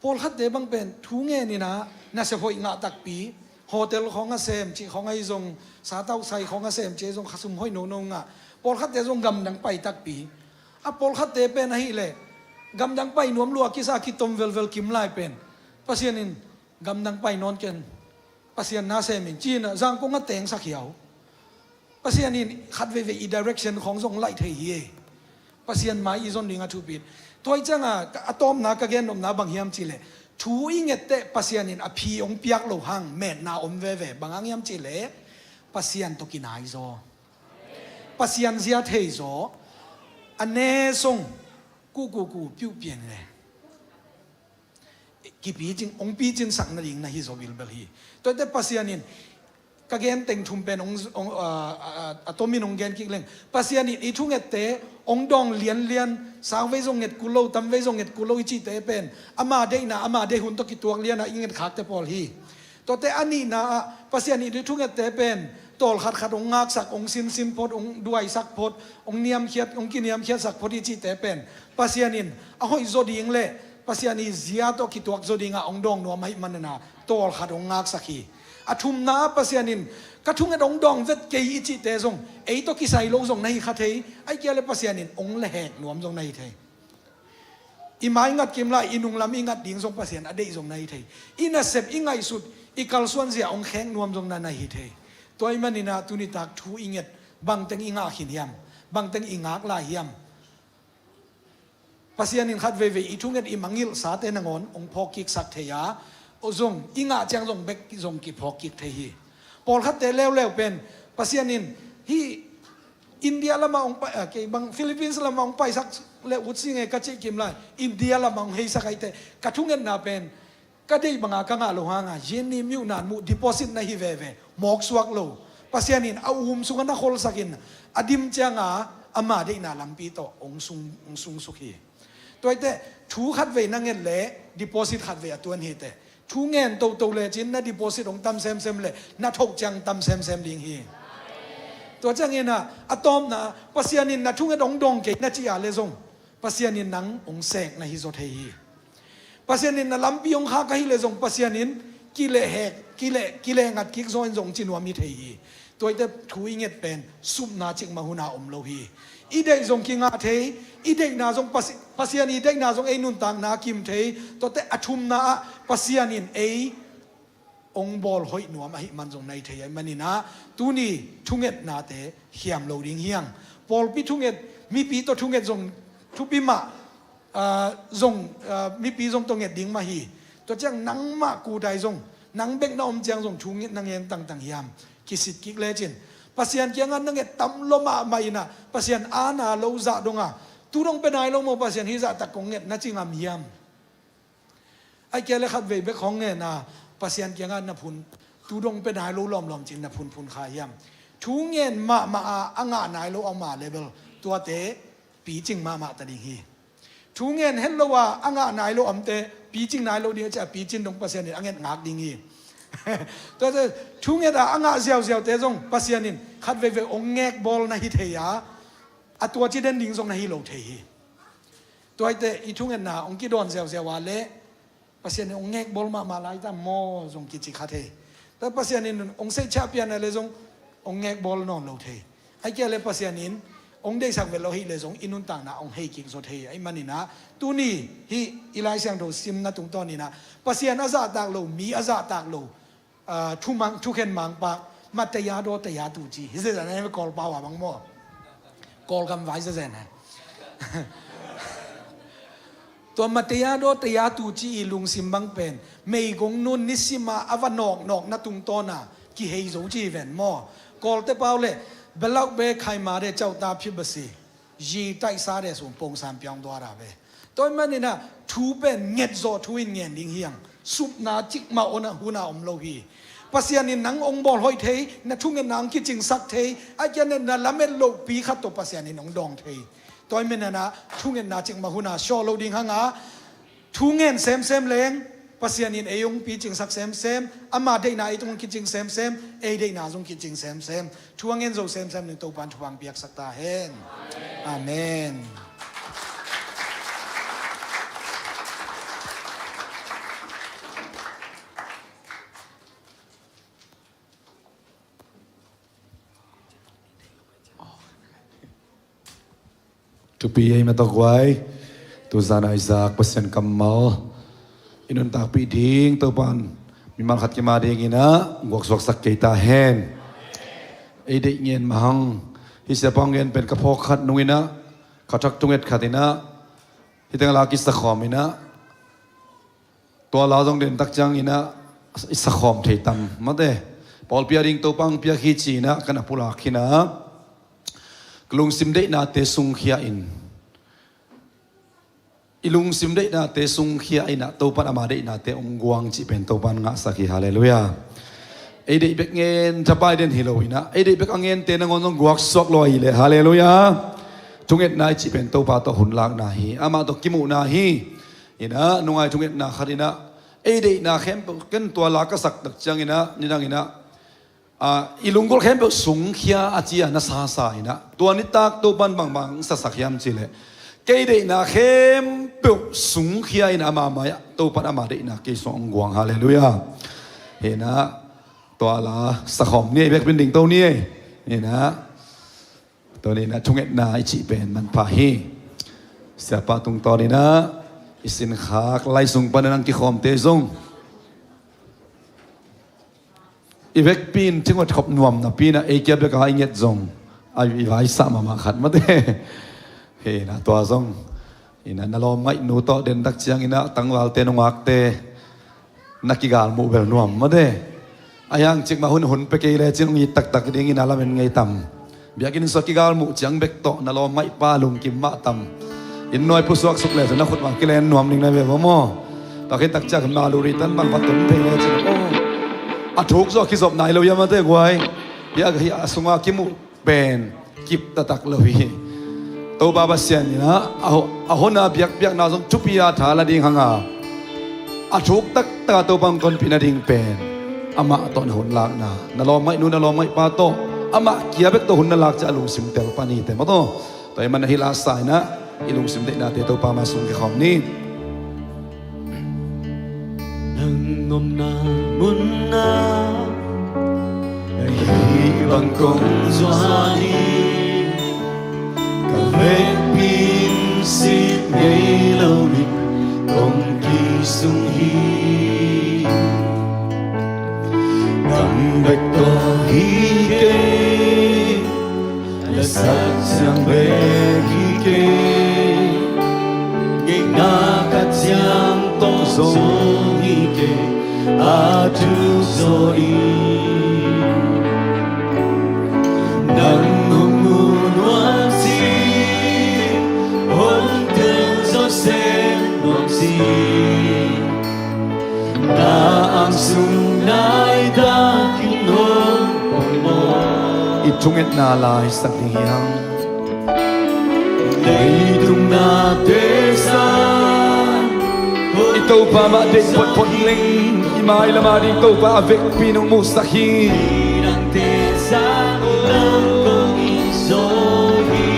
pawlkhatte bang pen, thu ngen inah, nasep hoih ngah takpi, hotel khawng a sem, cih khawng ahi zong, satau sai khawng a sem, cih zong, khasum hoih nono ngah, Pawlkhatte zong gamdang pai takpi. A pawlkhatte pen ahih leh gamdang pai nuam lua kisa kitom velvel kim lai pen Pasian in gamdang pai nawn ken, Pasian na sem in ci-in ah Zangkong ah tengsak hiau. Pasian in khat veivei i direction khawng zong laih thei hi. Pasian mai i zon ding a thupit. Tua hi ciangah a tawpna ka gennopna bang hiam cih leh, thu i nget teh Pasian in a phi hong piak loh hang metna om veve. Bang hang hiam cih leh Pasian tawh kinai zaw. Pasian zia thei zaw. A ne song kukuku piuh pian le kipicing, hong picingsak nading na hi zaw bilbel hi. Tuate Pasian in ka gen teng thum pen hong, hong, a, a, a tomin hong gen kik leng. Pasian in i thungette hong dawng lianlian, sauvei zong nget kul lo, tamvei zong nget kul lo i cihte pen ama deihna, ama deih hun tawh kituak lianah i ngetkhakte pawl hi. Tuate a nihna ah Pasian in i thungette pen tawlkhat khat hong ngaksak, hong sinsin phot, hong duaisak phot, hong niamkhiat, hong kiniamkhiatsak phot i cihte pen Pasian in a hoih zaw ding le Pasian i zia tawh kituak zaw dingah hong dawng nuam ahih manina tawlkhat hong ngaksak hi. A thumna ah Pasian in ka thunget hong dawng vet kei i cihte zong ei tawh kisai lo zong na hi kha thei. Ahih kei leh Pasian in hong lehhek nuam zong na hi thei. I mai ngat kim lai, i nunglam i ngat ding zong Pasian a deih zong na hi thei. I nasep, i ngaihsut, i kalsuan zia hong khek nuam zong na na hi thei. Tua ahih maninah tunitak thu i nget bangteng i ngah khin hiam? Bangteng i ngak lai hiam? Pasian in khat veivei i thunget i mangngilhsate nangawn hong phawkkiksak thei a, zong i ngah ciang zong bek zong kiphawkkik thei hi. Pawlkhatte leuleu pen Pasian in hih India lamah hong pai, ah, kei bang Philippines lamah hong paisak le ut si nge ka cih kim lai, India lamah hong heisak ahi teh ka thungetna pen ka deih banga ka ngah lo hanga, Jenni Myo Nan muh deposit na hi veve, mawksuak lo. Pasian in a um sungah na kholsakin a dim cianga ama deihna lampi tawh hong sung, hong sungsuk hi. Tua hi teh thu khatvei na nget leh deposit khatvei a tuan hi teh. Thu ngen toto lecin na deposit hong tam semsem le na thoh ciang tam semsem ding hi. Tua ciangin ah a tawpna Pasian in na thunget hong dawng kei na cih a le zong Pasian in nang hong sek na hi zaw thei hi. Pasian in na lampi hong khak ahih leh zong Pasian in kilehhek, kileh, kilehngat kik zaw in zong ci nuam hi thei hi. Tua hi teh thu i nget pen supna cikmah huna om lo hi. I deih zong kingah thei, i deihna zong Pasi-, Pasian i deihna zong ei nuntakna a kim thei. Tuate a thumna ah Pasian in ei hong bawl hoih nuam ahih man zong na hi thei ahih maninah tuni thungetnate khiam lo ding hi hang. Pawlpi thunget, mipi tawh thunget zong thupi mah, ah, zong, ah, mipi zong tawh nget ding mah hi. Tua ciang nangmah kutai zong, nang bek na om ciang zong thunget na ngen tangtang hiam? Kisit kik lecin Pasian kiangah na nget tam lua mahmah inah Pasian aana lo zah donga, tu dong pe nai lo maw Pasian, hih zahtak kong nget na ci ngam hiam? Ahih kei leh khatvei bek hong ngen a, Pasian kiangah na phun, tu dong pe nai lo lawmlawm cin na phunphun kha hiam? Thu ngen mahmah a, a ngah nai lo a om a le bel tuate picing mahmah ta ding hi. Thu ngen het lo a, a ngah nai lo a omte picing nai lo ding a, ci a picin dong Pasian in a nget ngak ding hi. Tuate thu nget a, a ngah ziauziaute zong Pasian in khatveivei hong ngekbawl na hi thei a, a tua ci den ding zong na hi lo thei hi. Tua hi teh i thungetna hong kidawn ziauziau a leh Pasian in hong ngekbawl mahmah lai ta maw zong kici kha thei. Tua Pasian in hong seihciah pian a leh zong hong ngekbawl nawn lo thei. Ahih kei leh Pasian in hong deihsak vet lo ahih leh zong i nuntakna hong hei kik zaw thei. Ahih maninah tuni hih i Lai Siangtho simna tungtawninah Pasian a zahtak lo, mi a zahtak lo, ah, thumang, thukhen mangpa, Mataya do taya tu ci. Hi zezen a, Kawlpau a bang maw? Kawlgam vai zezen a. Tua Mataya do taya tu ci i lungsim bang pen meigong nun nisima a va nawknawk na tungtawna kihei zo ci hi ven maw? Kawlte pau le, belauh be khaima de cauhta phibasi. Zi taihsa de sum pongsan piang dua ra ve. Tua ahih maninah thu pen nget zawh thu in ngen ding hi hang. Supna cikmah huna, huna om lo hi. Pasian in nang hong bawl hoih thei, na thungetna hong kicingsak thei, ahih kei leh na lamet lohpi khat tawh Pasian in hong dawng thei. Tua ahih maninah thungetna cikmah huna sawh lo ding hanga, thu ngen semsem leng Pasian in ei hong picingsak semsem, ama deihna ei tung kicing semsem, ei deihna zong kicing semsem. Thu a ngen zo semsem ding Topa'n thupha piaksak ta hen. Amen. Thupi ei mah tawh guai. Tuzan a i zak Pasian kammal i nuntakpih ding Topan mimal khat kim a dingin ah guaksuaksak kei ta hen. Ei deih ngen mah hang. Hih siapa hong gen pen ka phawk khat nungin ah, ka thak thunget khat in ah, hih teng la kisakhawm in ah, tua la zong den tak ciangin ah i sakhawm thei tam mate. Pawlpi a ding Topa hong piak hi ci-in ah ka na pulak hi-in ah, ka lungsim deihnate sungkhia in, i lungsim deihnate sungkhia in ah Topan ama deihnate hong guang cih pen Topan ngahsak hi. Halleluiah. Ei deih bek ngen thapai den hi lo in ah, ei deih bek a ngente nangawn zong guaksuak lua hi leh. Halleluiah. Thungetna i cih pen Topa tawh hun lakna hi, amah tawh kimuhna hi. In ah nungai thungetna khat in ah, ei deihna khempeuh, ken tua la ka sak tak ciangin ah, nidang in ah, ah, i lunggulh khempeuh sungkhia a ci a na sasa in ah, tua nitak Topan bangbang sasak hiam cih leh, kei deihna khempeuh sungkhia in ah ama mai-ah Topan ama deihna kei sungah hong guang. Halleluiah. Hi-in ah tua la sakhawm ni ei, bek pinding to ni ei. Hi-in ah Tuni-in ah thungetna i cih pen manpha hi. Siapa tungtawn in ah i sinkhak lai sung panin hong kikhawmte zong i vekpi in thunget khop nuam napi-in ah ei kia bek a i nget zong a i vaisah mahmah khat mate. Hi-in ah tua zong in ah na lawmngaihnu tawh den tak ciangin ah tangvalte nungakte na kigalmuh bel nuam mate. A hiang cik mah hun hun pia kei lecin hong it taktak dingin a lamen ngei tam. Biakinn sua kigalmuh ciang bek tawh na lawmngaihpa lungkim mah tam. Inn nuai pusuak suk lecin na khut mah kilen nuam ding na ve vo maw. Tua khit tak ciang na luri tan bang va tun thei lecin, oh, a thuk zaw kizop nai lo hia mate guai. Hiah, hiah a sunga kimuh pen kip taktak lo hi. Topa Pasian in ah a ho-, a hona biakpiakna zong thupi a tha la ding hang a, a thuk taktak a Topa hong tonpih nading pen amah tawh na hun lakna, na lawmngaihnu na lawmngaihpa tawh amah kia bek tawh hun na lak ciang a lungsim tel pan hi teh maw taw. Tua ahih manin hih la sa in ah i lungsim deihnate Topa mai sung kikhawm ni. Nang omna munah ahi bang kong zuan hi. Ka vekpi in sin ngei lo in kong kisung hi. Nang bek tawh hi kei, lasak ciang bek hi kei, ngeina khat ciang tawh zong hi kei, a thuk zaw in. Nang hong mu nuam cin, hong tel zaw sem nuam cin, na ang sung nai takin hong pom maw. I thungetna la hisak ding hi hang. Leitung nate sang, i Topa mah deih photphot leng, i mailam a ding Topa a vekpi in hong musak hi. Nang te sang, nang kong i zaw hi.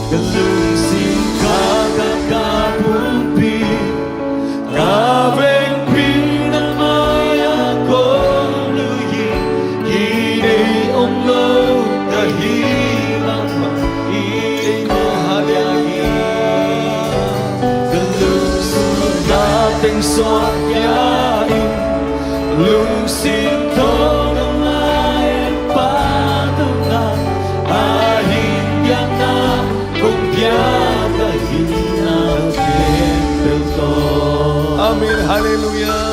Ka lungsim, ka kap, ka pumpi, ka vekpi nang mai-ah kong lui hi. Kinei om lo ka hih bangmah in kong hal hi. Ka lungsim, ka teng suak khia in, lungsim tawh nang mai-ah pahtawi na, a hing biakna kong pia ka hihna khempeuh tawh. Amen. Halleluiah.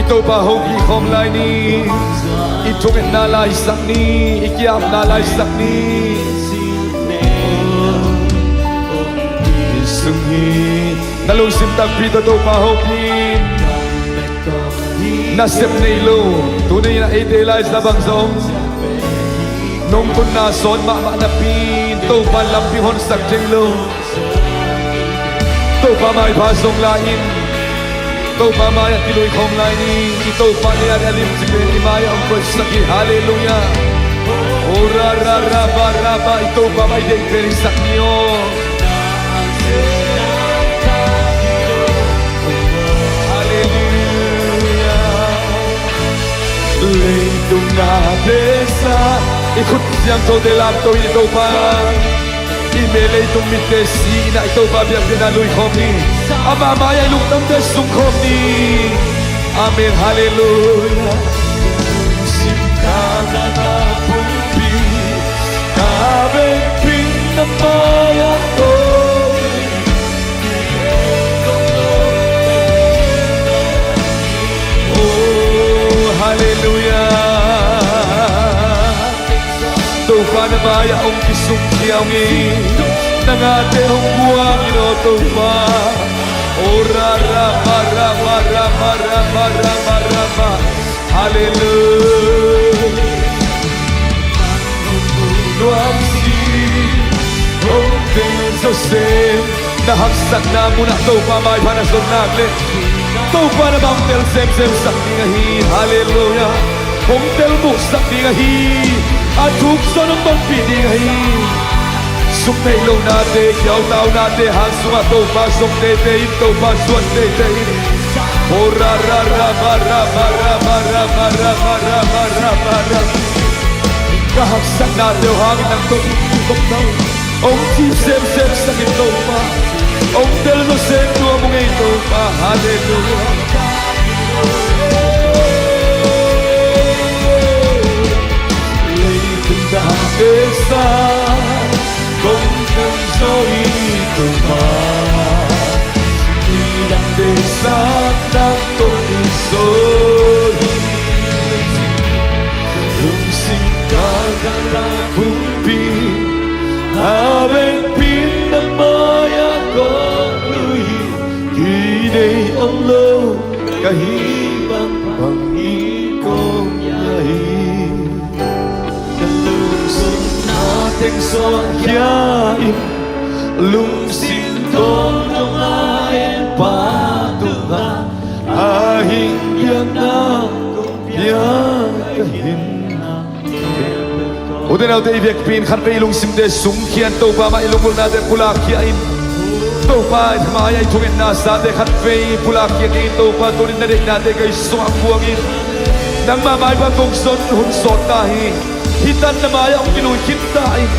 I Topa hopih khawm lai ni. I thungetna la hisak ni. I ki-apna la hisak ni. Sung hi. Na lungsim takpi tawh Topa hopih in. Nasep nei lo, tuni in ah eite laizang bang zong nong tunna sawn mahmah napi in Topa lampi honsak thei lo. Topa maipha zong lai in, Topa mai-ah kilui khawm lai ni. I Topa nei a lim ci pen i mai-ah hong koihsak hi. Halleluiah. Ora ra ra ba ra ba, i Topa mai deih pen i sak ni aw. Halleluiah. Leitung Na desa i khut siangthote lamto in i Topa, i mei leitung mitte si-in ah i Topa biakpiakna lui khawm ni. Amah mai-ah i lungtangte sung khawm ni. Amen. Halleluiah. Simkha na pumpi, na vekpi na mai-ah ko. Oh, halleluiah. Topa na mai-ah hong kisungkhia ung in, na ngate hong buang in aw Topa. Oh, ra, ra, ma, ra, ma, ra, ma, ra, ma, ra, ma. Halleluiah. Nuam si hong tel zawsem, na haksatna munah Topa maipha na zon nak leh Topa na mah hong tel semsem sak ding ahi. Halleluiah. Hong tel muhsak ding ahi. A thuk zon hong tonpih ding ahi. Sum neih lohnate, kiautaunate hang sungah Topa zong teitei in, Topa zuan teitei in. Oh, ra, ra, ra, ma, ra, ma, ra, ma, ra, ma, ra, ma, ra, ma, ra. Ka haksatnate uh hangin nang tawh kikop na uh. Hong cih semsem sak in Topa. Hong tel zawsem nuam ung ei Topa. Halleluiah. Leitung dang pesa kong tel zo hi Topa, midangte sang nang kong tel zo hi. Lungsim galgal a pumpi, a vekpi na mai-ah kong lui hi. Kidei om lo ka hih bangbang in kong ya hi. Ka lungsim na teng suang khia in, lungsim kong dong a en pa tungah, a hing biakna kong piak ka hin. Ute naute, i vekpi in khatvei i lungsimte sungkhia in, Topa mah i lunggulhnate pulakkhia in. Topa mai-ah i thungetna sate khatvei pulakkhia kei in Topa, tuni-in na deihnate ka i sungah buang in. Nangmah maipha kong zon hun sawt ta hi. Hih tan na mai-ah hong kilui khin ta in.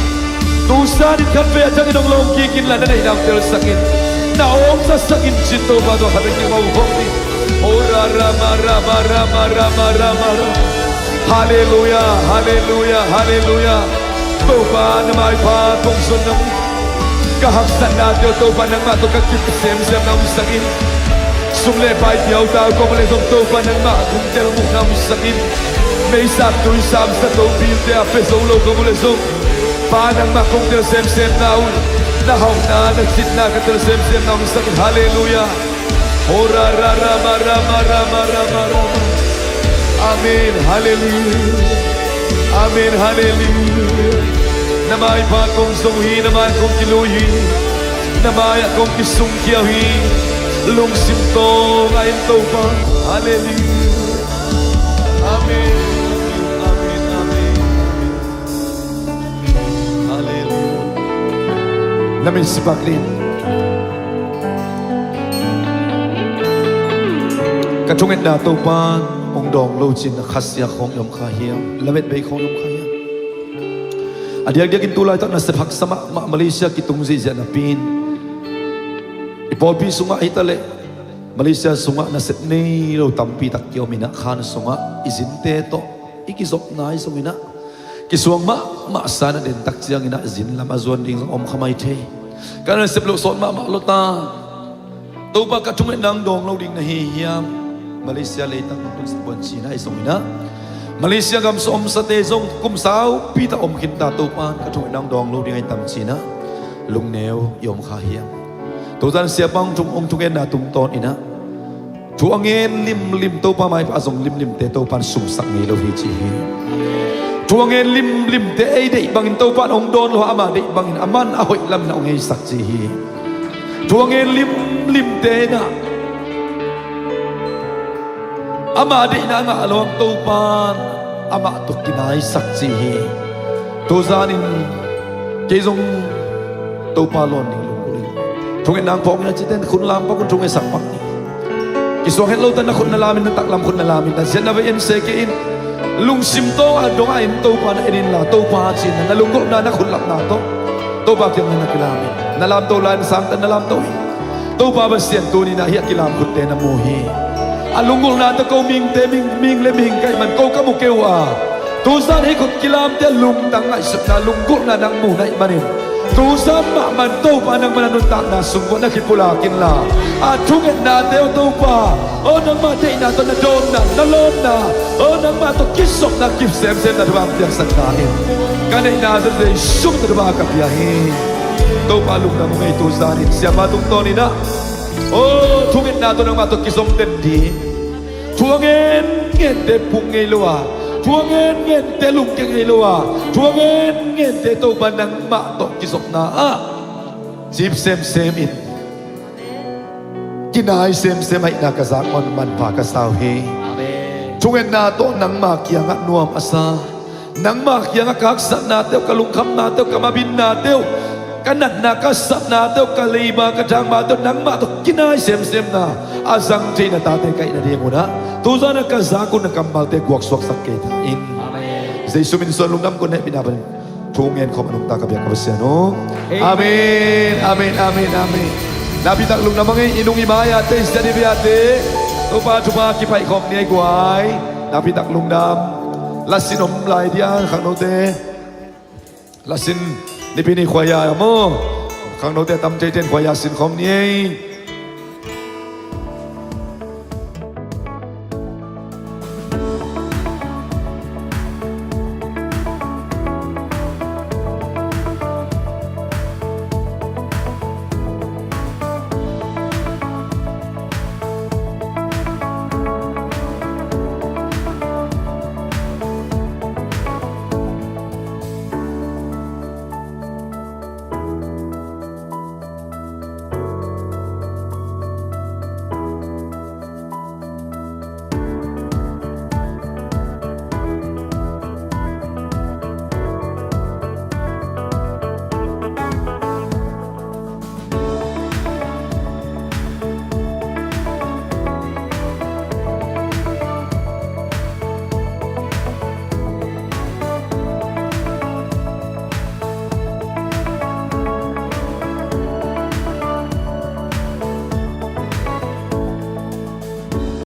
Tu zanin khatvei a thangin hong lawng kik inla, na neihna hong telsak in. Na awngsak in cin Topa, tua khatvei kimu khawm ni. Oh, ra, ra, ma, ra, ma, ra, ma, ra, ma, ra, ma, ra. Halleluiah, halleluiah, halleluiah. Topa na maipha kong zon nang. Ka haksatnate uh Topa nangmah tawh ka kip semsem na hong sak in. Sum le pai kiauta uh ka mu leh zong Topa nangmah hong tel muh na hong sak in. Meisa tui samsa topilte a pia zo lo ka mu leh zong Pa nangmah kong tel semsem na uh, na hauhna na citna ka tel semsem na hong sak in. Halleluiah. Oh, ra, ra, ra, ma, ra, ma, ra, ma, ra, ma, ra, ma. Amen. Halleluiah. Amen. Halleluiah. Na maipha kong zong hi, na mai kong kilui hi. Na mai-ah kong kisungkhia hi. Lungsim tawng a en Topa. Halleluiah. Amen. Amen. Amen. Amen. Halleluiah. Na min sipak ding. Ka thungetna Topa hong dawng lo cin a khasia khawng i om kha hiam? Lamet bei khawng i om kha hiam? A diakdiakin tu laitak nasep haksa mahmah Malaysia kitung zihziah napi-in i pawlpi sungah hi ta leh Malaysia sungah nasep nei lo tampi tak kiom in ah, khan sungah i zinte tawh i kizopna i zong in ah, kisuang mahmah sa in ah, dentak ciangin ah zin lam a zuan ding zong om kha mai thei. Ka nasep loh sawt mahmah lo ta. Topa, ka thungetna hong dawng lo ding na hi hiam? Malaysia leitang hong tun sak buan cin ah i zong in ah, Malaysia gam sung omsate zong kum saupi tak om khin ta. Topa, ka thungetna hong dawng lo ding a hi tam cin ah, lungneu i om kha hiam? Tuzan siapa hong thung, hong thungetna tungtawn in ah, thu a ngen limlim, Topa maipha a zong limlimte Topa in sumsak ngei lo hi ci hi. Thu a ngen limlimte ei deih bangin Topa in hong dawn lo a, ama deih bangin aman a hoih lam in ah hong heisak ci hi. Thu a ngen limlimte in ah ama deihna a ngah lo a, Topa in amah tawh kinaisak ci hi. Tuzanin kei zong Topa lawn ding lungkul in, thungetna hong phawk in a cite in khut lam pak un, thungetsak pak ni. Kisuang het lo ta, na khut na lam in, na taklam khut na lam in, na ziat na vei en se kei in. Lungsim tawng a dong a in Topa na en inla, Topa ci-in na lunggulhna na khutlapna tawh Topa kiang na kilam in. Na lamto lai-in sangtan na lamto hi. Topa Pasian, tuni-in ah hih a kilam khutte na mu hi. A lunggulhna tawh ko mihingte mihing, mihing le mihing ka hih man ko ka mu kei uh a, tuzan hih khut kilamte lungtang ngaihsutna lunggulhna nang mu na hih manin, tuzan mahmah in Topa nangmah na nuntakna sung uah na kipulak inla, a thungetnate aw Topa, aw nangmah deihna tawh na dawnna, na lawnna, aw nangmah tawh kizopna kip semsem na thupha piaksak ta in. Ka neihna Jesu min tawh thupha ka pia hi. Topa lungdam ung ei, tuzan in siapa tungtawn in ah, aw thungetna tawh nangmah tawh kizom den ding. Thu a ngen ngente puk ngei lo a, thu a ngen ngente lungkia ngei lo a, thu a ngen ngente Topa nangmah tawh kizopna ah cip semsem in, kinai semsem ahihna ka zak un manpha ka sa uh hi. Amen. Thungetna tawh nangma kiangah nuam a sa, nangma kiangah ka haksatnate uh, ka lungkhamnate uh, ka mabinnate uh, ka natna ka satnate uh, ka leiba ka thangmate uh nangmah tawh kinai semsemna a zang thei na tate ka hih nadingun ah, tuzan a ka zak un na kammalte guaksuaksak kei ta in. Amen. Jesu min suang lungdam ko, na hehpihna panin thu ngen khawm a nungta ka biak ka Pasian aw. Amen. Amen, amen, amen, amen. Nakpi tak lungdam hang ei, i nung i mai-ate, i siate, i biate, Topa thupha kiphaih khawm ni ei guai. Nakpi tak lungdam. Lasin om lai dia khangnote. Lasin nipi ni khuaia maw, khangnote tam teiten khuaia sin khawm ni ei.